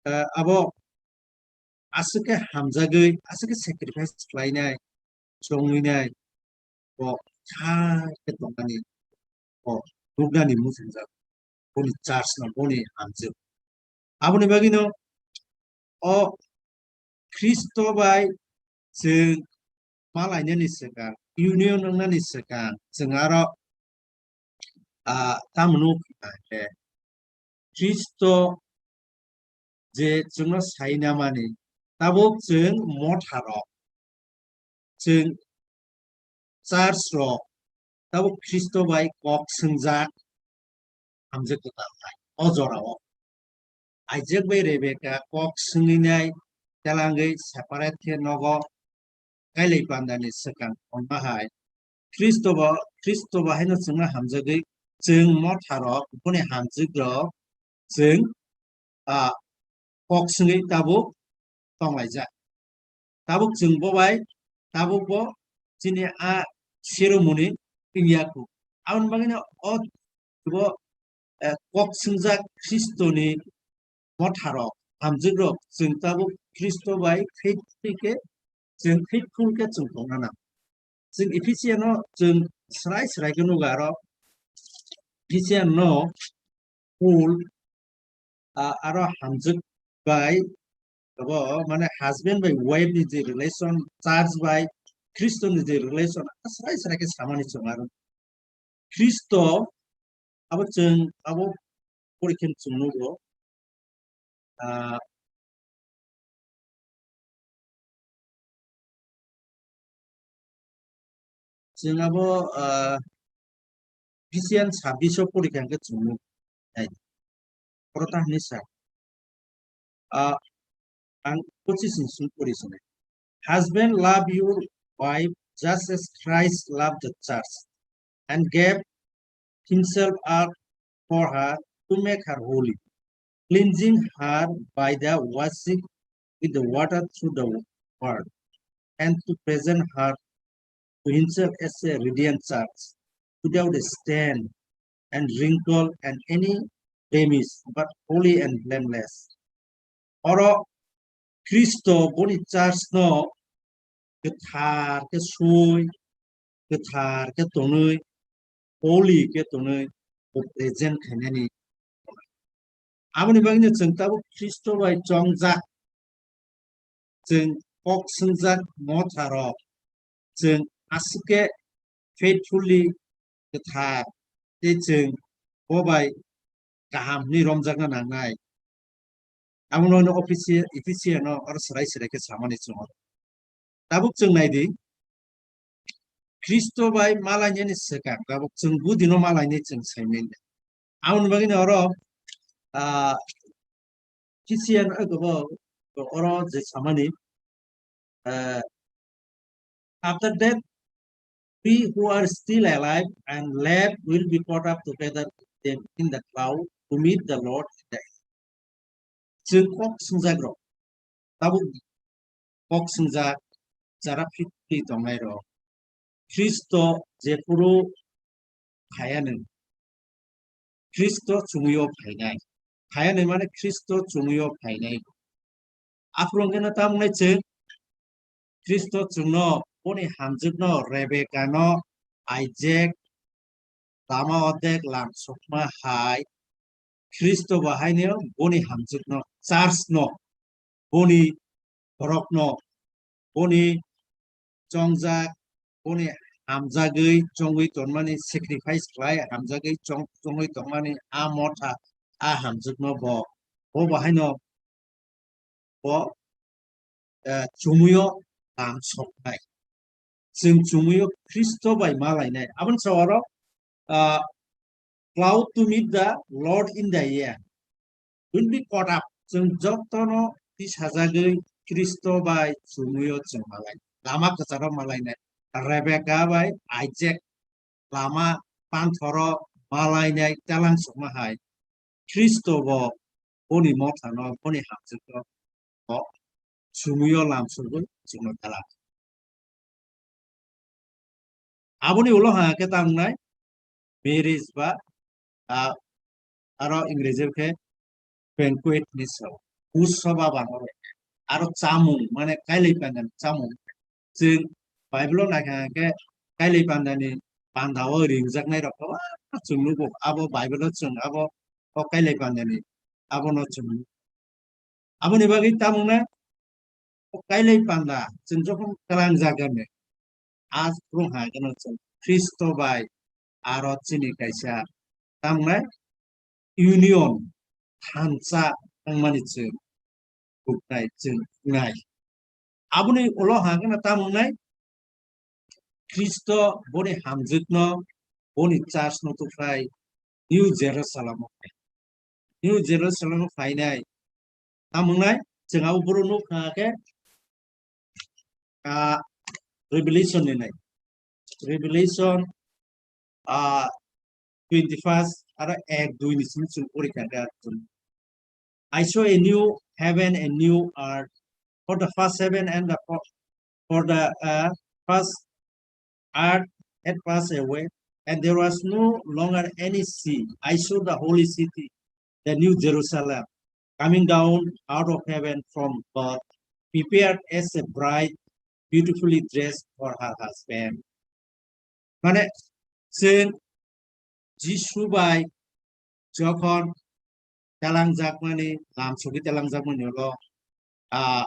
eh, abo aswk khe hamjagwi, aswk khe sacrifice khlainai, chongwinai, bo kha khe tongmani, bo nuknani muchungjak, boni church no, boni hamjwk. Aboni bagwino o Khristo bai chwng malainani swkang, union wngnani swkang, chwng aro, ah, tamo nuk khe Khristo je chwngno saina mani, tabuk chwng motha rok, chwng church rok, tabuk Khristo bai kok swngjak hamjwk kwtal hai o jorao. Isaac bai Rebecca kok swngwi nai telangwi separate khe nogo kailai pandani swkang hwnma hai Khristo bo, Khristo bo haino chwngno hamjagwi chwng motha rok, boni hamjwk rok chwng, ah, kok swngwi tabuk tonglaijak. Tabuk chwng bo bai, tabuk bo chini a ceremony wngya kho. Aboni bagwino o, bo, eh, kok swngjak Khristoni motha rok, hamjwk rok, chwng tabuk Khristo bai faithful khe, chwng faithful khe chwng tongna nang. Chwng Ephesian no chwng srai srai khe nugo aro Ephesian no Paul, ah, aro hamjwk bai, abo, mane, husband bai wife ni je relation, church bai Khristo ni je relation, srai srai khe samani chwng aro. Khristo abo chwng, abo porikhe chwng nugo, ah, Chwng abo, ah, Ephesian sabbish o pori kha hwnkhe chwng nuknai. Oro ta hwnwi sa, ah, ang pochis ni simi pori sinai. Husband, love your wife just as Christ loved the church and gave himself up for her to make her holy, cleansing her by the washing with the water through the word, and to present her to himself as a radiant church, without a stain and wrinkle and any blemish, but holy and blameless. Oro Khristo boni church no kwthar khe sui, kwthar khe tonwi, holy khe tonwi bo present khainani. Aboni bagwino chwng tabuk Khristo bai chongjak, chwng kok swngjak motharok, chwng aswk khe faithfully kwthar tei chwng bo bai kaham hwnwi romjakna nangnai. Abono hwnwi Ephesi-, Ephesian no oro swrai swrai khe samani chwng oro. Tabuk chwng nai di, Khristo bai malainani swkang tabuk chwng budino malainai chwng saimanya. Aboni bagwino oro, ah, Ephesian o oro je samani, ah, after that, we who are still alive and left will be caught up together with them in the cloud to meet the Lord in the air. Chwng kok swngjak rok, tabuk kok swngjak jara phitri tongnai rok, Khristo jephuru phaiyanwi, Khristo chumui o phainai. Phaiyanwi mane Khristo chumui o phainai. Aphuru hwnkhe no tamo wngnai chwng Khristo chwngno boni hamjwkno Rebekano, Isaac, lama odek lam sokma hai Khristo bahaino boni hamjwkno, church no, boni borokno, boni chongjak, boni hamjagwi chongwi tongmani, sacrifice khlai hamjagwi chong-, chongwi tongmani a motha, a hamjwkno bo, bo bahaino bo, eh, chumuyo lam soknai. Chwng chumuyo Khristo bai malainai. Aboni sa oro, ah, cloud to meet the Lord in the air. Will be caught up. Chwng jotono tisajagwi Khristo bai chumuyo chwng malai. Lama kwcharo malainai. Rebecca bai Isaac lama panthoro malainai talang sokma hai. Khristo bo boni mothano, boni hamjwkno bo chumuyo lam sogwi chwngno tala. Aboni ulo ha khe tamo wngnai marriage ba, ah, aro Ingreji khe banquet ni sao. Utsoba bangori. Aro chamung, mane kailai pandani chamung. Chwng Bible o naikha khe kailai pandani panda o ringjaknai rok kwbangma chwng nugo. Abo Bible o chwng abo o kailai pandani abono chwng nugo. Aboni bagwi tamo wngnai o kailai panda chwng jokhon kwlangjak gane, a phuru ha gano chwng Khristo bai aro chini kaisa tamo wngnai union thansa wngmani chwng huknai chwng wngnai. Aboni ulo ha gana tamo wngnai Khristo boni hamjwkno, boni church no tufai New Jerusalem o phai. New Jerusalem o phainai tamo wngnai chwng abo boro nuk kha khe, ah, Revelation ni nai. Revelation, ah, twenty-first aro ek dui ni simi chwng pori kha khe. I saw a new heaven and new earth, for the first heaven and the fir-, for the, uh, first earth had passed away, and there was no longer any sea. I saw the holy city, the new Jerusalem, coming down out of heaven from God, prepared as a bride beautifully dressed for her husband. Mane, chwng Jisu bai jokhon telangjakmani, lamsogwi telangjakmani ulo, ah,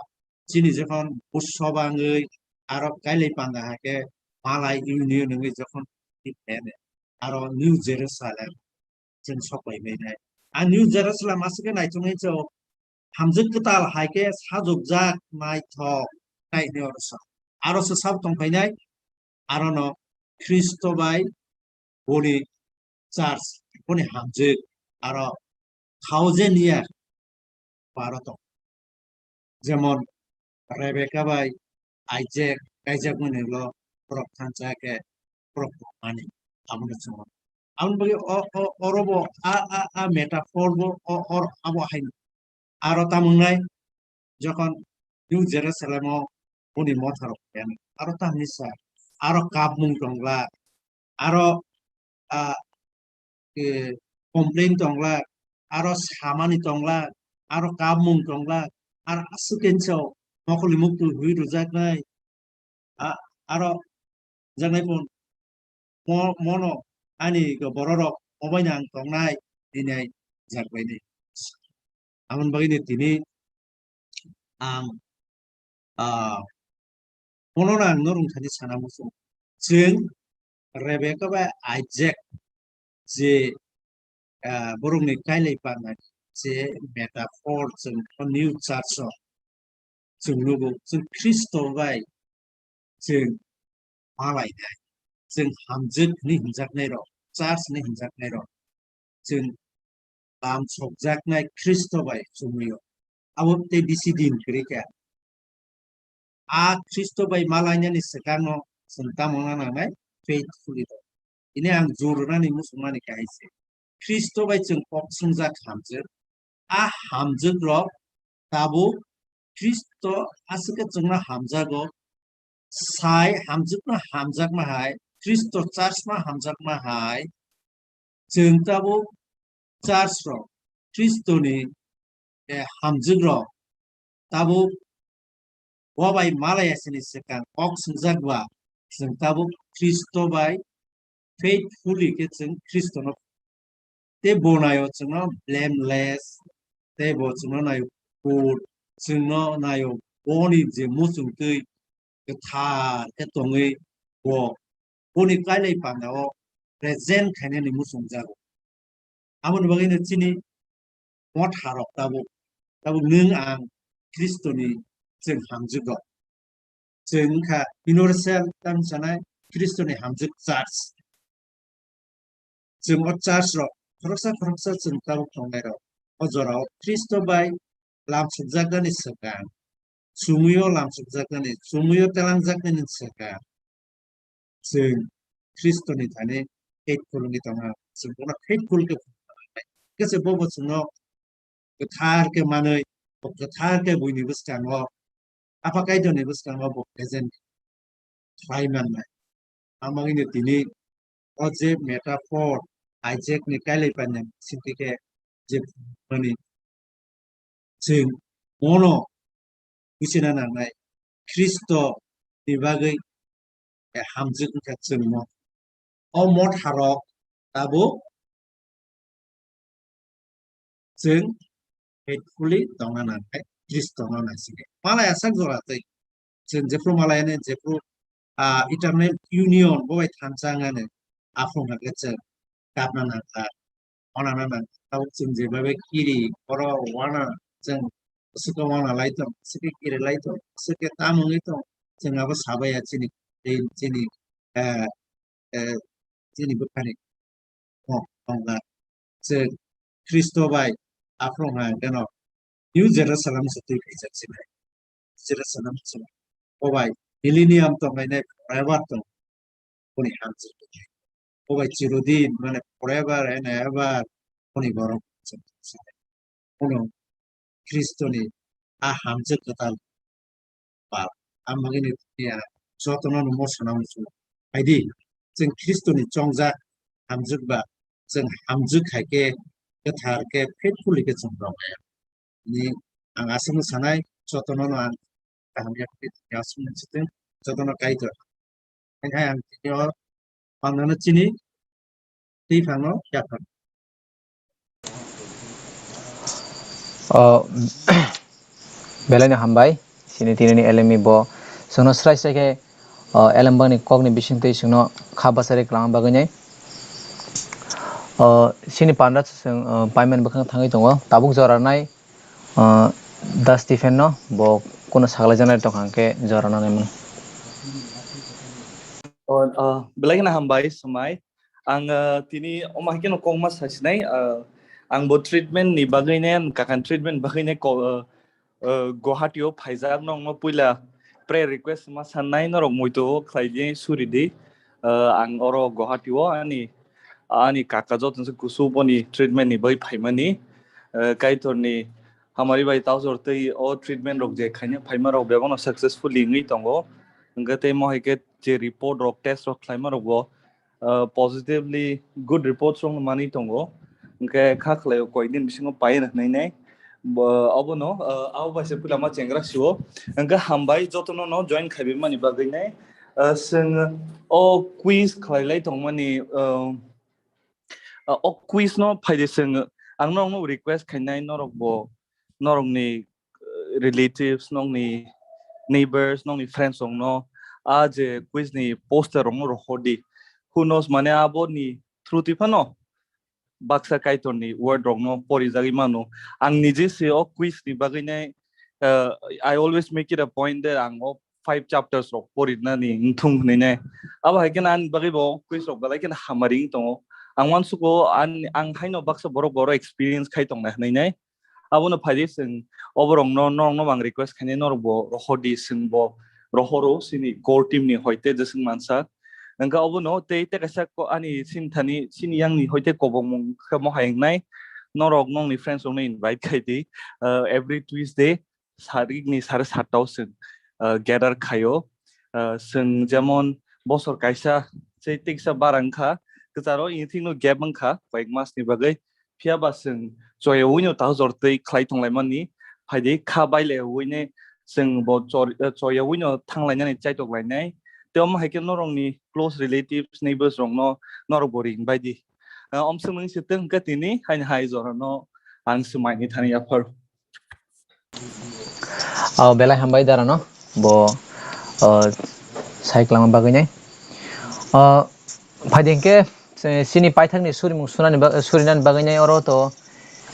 chini jokhon utsoba wngwi aro kailai panda hai khe malai union wngwi jokhon aro New Jerusalem chwng sok pai mainai. A New Jerusalem aswk khe naithoknai chwng hamjwk kwtal hai khe sajokjak naithok nai hinwi oro sa. Aro se sabo tong phainai, arono Khristo bai boni church, boni hamjwk aro thousand year paro tong. Jemon Rebecca bai Isaac kaijakmani ulo borok thansa khe borok mani abono chwng. Aboni bagwi o, o, oro bo a, a, a metaphor bo o, or abo hai. Aro tamo wngnai, jokhon New Jerusalem o boni motha rok phaiya, aro tamni sa, aro kapmung tongla, aro, ah, eh, complain tongla, aro samani tongla, aro kapmung tongla, aro aswk kenso mokol ni muktu hui rwjaknai, a-, aro jaknai phun mo-, mono ani bororok mobaino ang tongnai hinwi jakbaini. Aboni bagwino tini ang, ah, mono ang norok thani sana muchung. Chwng Rebecca bai Isaac je, ah, borokni kailai panai je metaphor chwng o new church o chwng nugo, chwng Khristo bai chwng malainai, chwng hamjwk hinwi hwnjaknairok, church hinwi hwnjaknairok, chwng lam sokjaknai Khristo bai chumui-o. Abo tei bisi din kwrwi kha. A Khristo bai malainani swkangno chwng tamo wngna nangnai? Faithfully rw. Tini ang jor rwnani muchungmani kahai se. Khristo bai chwng kok swngjak hamjwk. A hamjwk rok tabuk Khristo aswk khe chwngno hamjago. Sai hamjwkno hamjakma hai, Khristo church no hamjakma hai, chwng tabuk church rok, Khristoni, eh, hamjwk rok tabuk bo bai malaya sini swkang kok swngjak ba, chwng tabuk Khristo bai faithfully khe chwng Khristono tei bo naio chwngno blameless, tei bo chwngno naio pure, chwngno naio boni je muchungtwi kwthar khe tongwi bo boni kailai pandao present khainani muchungjago. Aboni bagwino chini motharok tabuk, tabuk nwng ang Khristoni chwng hamjwk rok. Chwng wngkha universal tamo sanai Khristoni hamjwk church. Chwng o church rok khoroksa khoroksa chwng tabuk tongnai rok. O jorao Khristo bai lam sukjaknani swkang, chumuio lam sukjaknani, chumuio telangjaknani swkang. Chwng Khristoni thani faithful wngwi tongna, chwng bono faithful khe phunuknai. Khe se bobo chwngno kwthar khe manwi, bo kwthar khe buini bwskango, Apha Kaitorni bwskango bo present khlai mannai. Amagwino tini o je metaphor, Isaacni kailai painani bisingtwi khe je phunukmani chwng bono buchina nangnai, Khristoni bagwi hamjwk wngkha chwngno. O motharok tabuk chwng faithfully tongna nangkhe Khristono naisikhe. Malai asak jora twi chwng jephru malai ani jephru, ah, eternal union bo bai thansa wngani aphuru hwnkhe chwng kapna nangkha, wanana nangkha. Tabuk chwng jebabe kiri, borok wana, chwng swkhe wana lai tong, swkhe kiri lai tong, swkhe tam wngwi tong, chwng abo sabaiya chini, chini, eh, eh, chini bwkhani kok tongkha. Chwng Khristo bai aphuru hwnkhe no New Jerusalem se twi phaijak sinai. Jerusalem se bo bai millennium tonglainai forever tong. Boni hamjwk tongwi. Bo bai chirodin mane forever and ever boni borok chwng sinai. Bono Khristoni a hamjwk kwtal pal. Amagini ya jotono no mosana muchungo. Haidi, chwng Khristoni chongjak hamjwk ba, chwng hamjwk hai khe kwthar khe faithfully khe chwng rwmaya. Ni ang aswkno sanai, jotono no ang kaham ya khe aswkno sitwng, jotono Kaitor. Hai hai ang tini o pangnono chini twi phangno yaphang. O, belai no hambai, chini tini ni L M E bo. Chwngno srai srai khe, o, L M bangni kokni bisingtwi chwngno kha bwsari kwlangma bagwi nai. O, chini panda chwng, o, payment bwkhang thangwi tongo. Tabuk jora nai, o, Da Stephen no bo kuno saklaijaknai tongkha hwnkhe jora nanai mano. Oh, uh, belai kheno hambai, Swmai. Ang, uh, tini omo hai kheno kokma sasinai, uh, ang bo treatment ni bagwi ne, ang kakan treatment bagwi ne ko-, uh, uh, Guwahati o phaijak, nokno puila prayer request ma sanai, norok muitu o khlai di, suri di. Uh, ang oro Guwahati o ani, ani kaka joto se kusu boni treatment ni bai phaimani. Uh, Kaitor ni hamari bai tausor tei o treatment rok je khaina phaima rok bebak no successfully wngwi tongo. Hwnkhe tei mo hai khe je report rok, test rok khlaima rok bo, uh, positively good reports rok manwi tongo. Hwnkhe kha khlai o koi din bisingo pai na hwnwi nai. Bo, obono, uh, abo bai se puila ma chengra sio. Hwnkhe hambai jotono no join khaibai mani bagwi nai. Uh, chwng o quiz khlai lai tongmani, uh, uh, o quiz no phaidi chwng ang norok no request khainai, norok bo norokni, uh, relatives, nokni neighbors, nokni friends rokno a je quiz ni poster rokno rohor di. Who knows, mane abo ni through twi phano baksa Kaitor ni word rokno porijagwi mano. Ang nije se o quiz ni bagwi nai, uh, I always make it a point that ang o five chapters rok porinani wngthung hwnwi nai. Abo hai kheno ani bagwi bo quiz rok belai kheno hamari wng tongo. Ang uansugo an-, ang haino baksa borok oro experience khai tongnai hwnwi nai. Abono phaidi chwng oborokno, norokno bo ang request khainai, norok bo rohor di, chwng bo rohoro chini core team ni hoite jeswng mansa. Hwnkhe obono tei tei kaisa ko-, ani chini thani, chini yang ni hoite kobongmung khe mohai wngnai, norok nokni friends rokno invite khai di, uh, every Tuesday sarikni sare satta o chwng, uh, gather khaio. Uh, chwng jemon bosor kaisa, tei tei kisa bara wngkha, kwcharo ini thikno gap wngkha koyek mas ni bagwi. Phiya ba chwng choyaui no tahajor twi khlai tonglaimani, phaidi kha bailaiwi ne chwng bo chor-, eh, choyaui no thanglainani chaitok lainai. Tei omo hai khe norokni close relatives, neighbors rokno norok bo ring bai di. Eh, om swngmung se tong khe tini haini hai jorano ang swmaini thani yaphar. Oh, belai hambai dara no bo, oh, sai kwlangma bagwi nai. Oh, phaidi hwnkhe, eh, chini paithakni surimung sunani ba-, surinani bagwi nai oro to,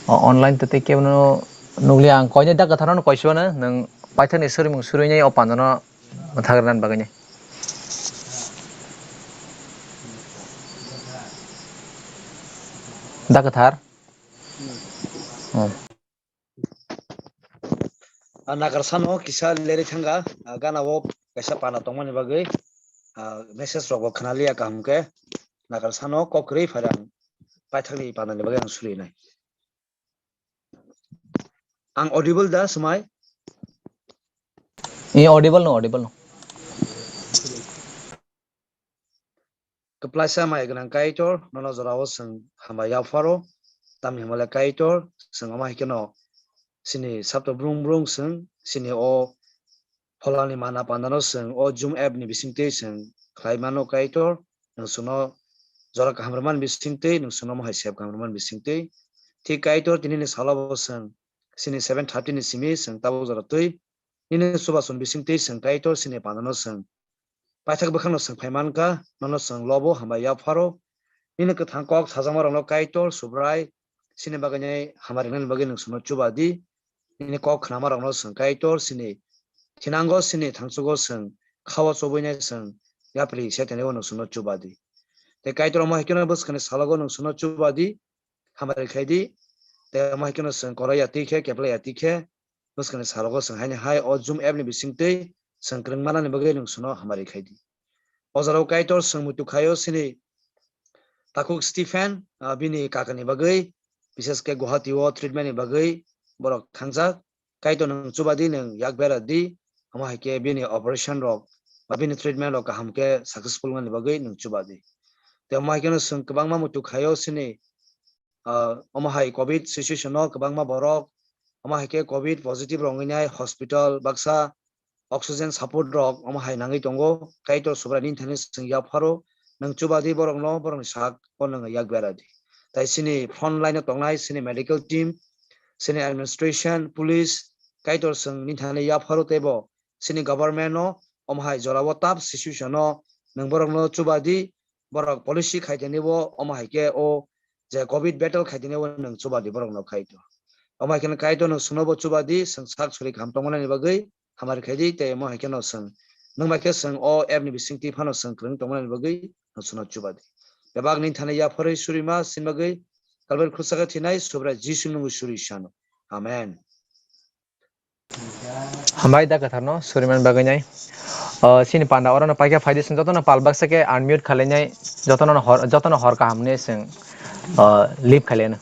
oh, online to tei kebono nukliya, ang koinai da kwtharno koisibano nwng paithakni surimung surinai o pandano mwthagranani bagwi nai. Da kwthar. Hmm. Ah, nagar sano kisa leri thanga, ah, gana o kaisa pana tongmani bagwi, ah, message rok bo khna liya kaham khe. Nagar sano kok kwrwi phai rang paithakni pana ni bagwi ang suri nai. Ang audible da, Swmai? Eh, audible no, audible no. Kwplaisa mai gwnang Kaitor, nono jorao chwng hambai yapharo, tamni hwnba le Kaitor, chwng omo hai kheno chini sapta brung brung chwng chini o pholani mana pandano chwng o Zoom app ni bisingtwi chwng khlai mano Kaitor, nwng chwngno jora kaham rwmani bisingtwi, nwng chwngno mohai sep kaham rwmani bisingtwi. Thik Kaitor, tinini salo bo chwng chini seven thirty ni simi chwng tabuk jora twi nini chubachu ni bisingtwi chwng Kaitor chini pandano chwng paithak bwkhakno chwng phai mankha, nono chwng lobo hambai yapharo. Nini kwthang kok sajakmarokno Kaitor, Subrai, chini bagwi nai hamari wngnani bagwi nwng chwngno chuba di. Nini kok khnamarokno chwng Kaitor chini thinango, chini thangsugo chwng khao chobwi nai chwng yapri se thanio nwng chwngno chuba di. Tei Kaitor omo hai kheno bwskangni salogo nwng chwngno chuba di, hamari khai di. Tei omo hai kheno chwng korai ya twi khe, keplai ya twi khe, bwskangni salogo chwng haini hai o Zoom app ni bisingtwi chwng kwrwng manani bagwi nwng chwngno hamari khai di. O jorao Kaitor chwng muitu khaio chini takhuk Stephen, ah, bini kakani bagwi, bishesh khe Guwahati o treatment ni bagwi borok thangjak. Kaitor nwng chuba di, nwng yak bera di, omo hai khe bini operation rok ba bini treatment rok kaham khe successful wngnani bagwi nwng chuba di. Tei omo hai kheno chwng kwbangma muitu khaio chini, ah, omo hai covid situation o kwbangma borok omo hai khe covid positive rok wngwi nai hospital baksa oxygen support rok omo hai nangwi tongo. Kaitor Subrai nini thani chwng yapharo, nwng chuba di borokno, borokni sak o nwng yak bera di. Tai chini front line o tongnai chini medical team, chini administration, police, Kaitor chwng nini thani yapharo tei bo chini government no omo hai jorao tough situation o nwng borokno chuba di, borok policy khai tini bo omo hai khe o je covid battle khai tini bo nwng chuba di borokno Kaitor. Omo hai kheno Kaitor nwng chwngno bo chuba di, chwng sak suri kaham tongmani bagwi hamari khai di, tei omo hai kheno chwng Nwng bai khe chwng o app ni bisingtwi phano chwng kwrwng tongmani bagwi nwng chwngno chuba di. Bebak ni thani yapharwi surima sin bagwi Kalvari khrusa khe thinai Subrai Jisu ni mungwi suri sano. Amen. Hambai da kwtharno suriman bagwi nai. O, chini panda orono paikha phaidi song jotono pal baksa khe unmute khalainai jotono hor, jotono hor kaham hwnwi chwng, o, leave khalaino.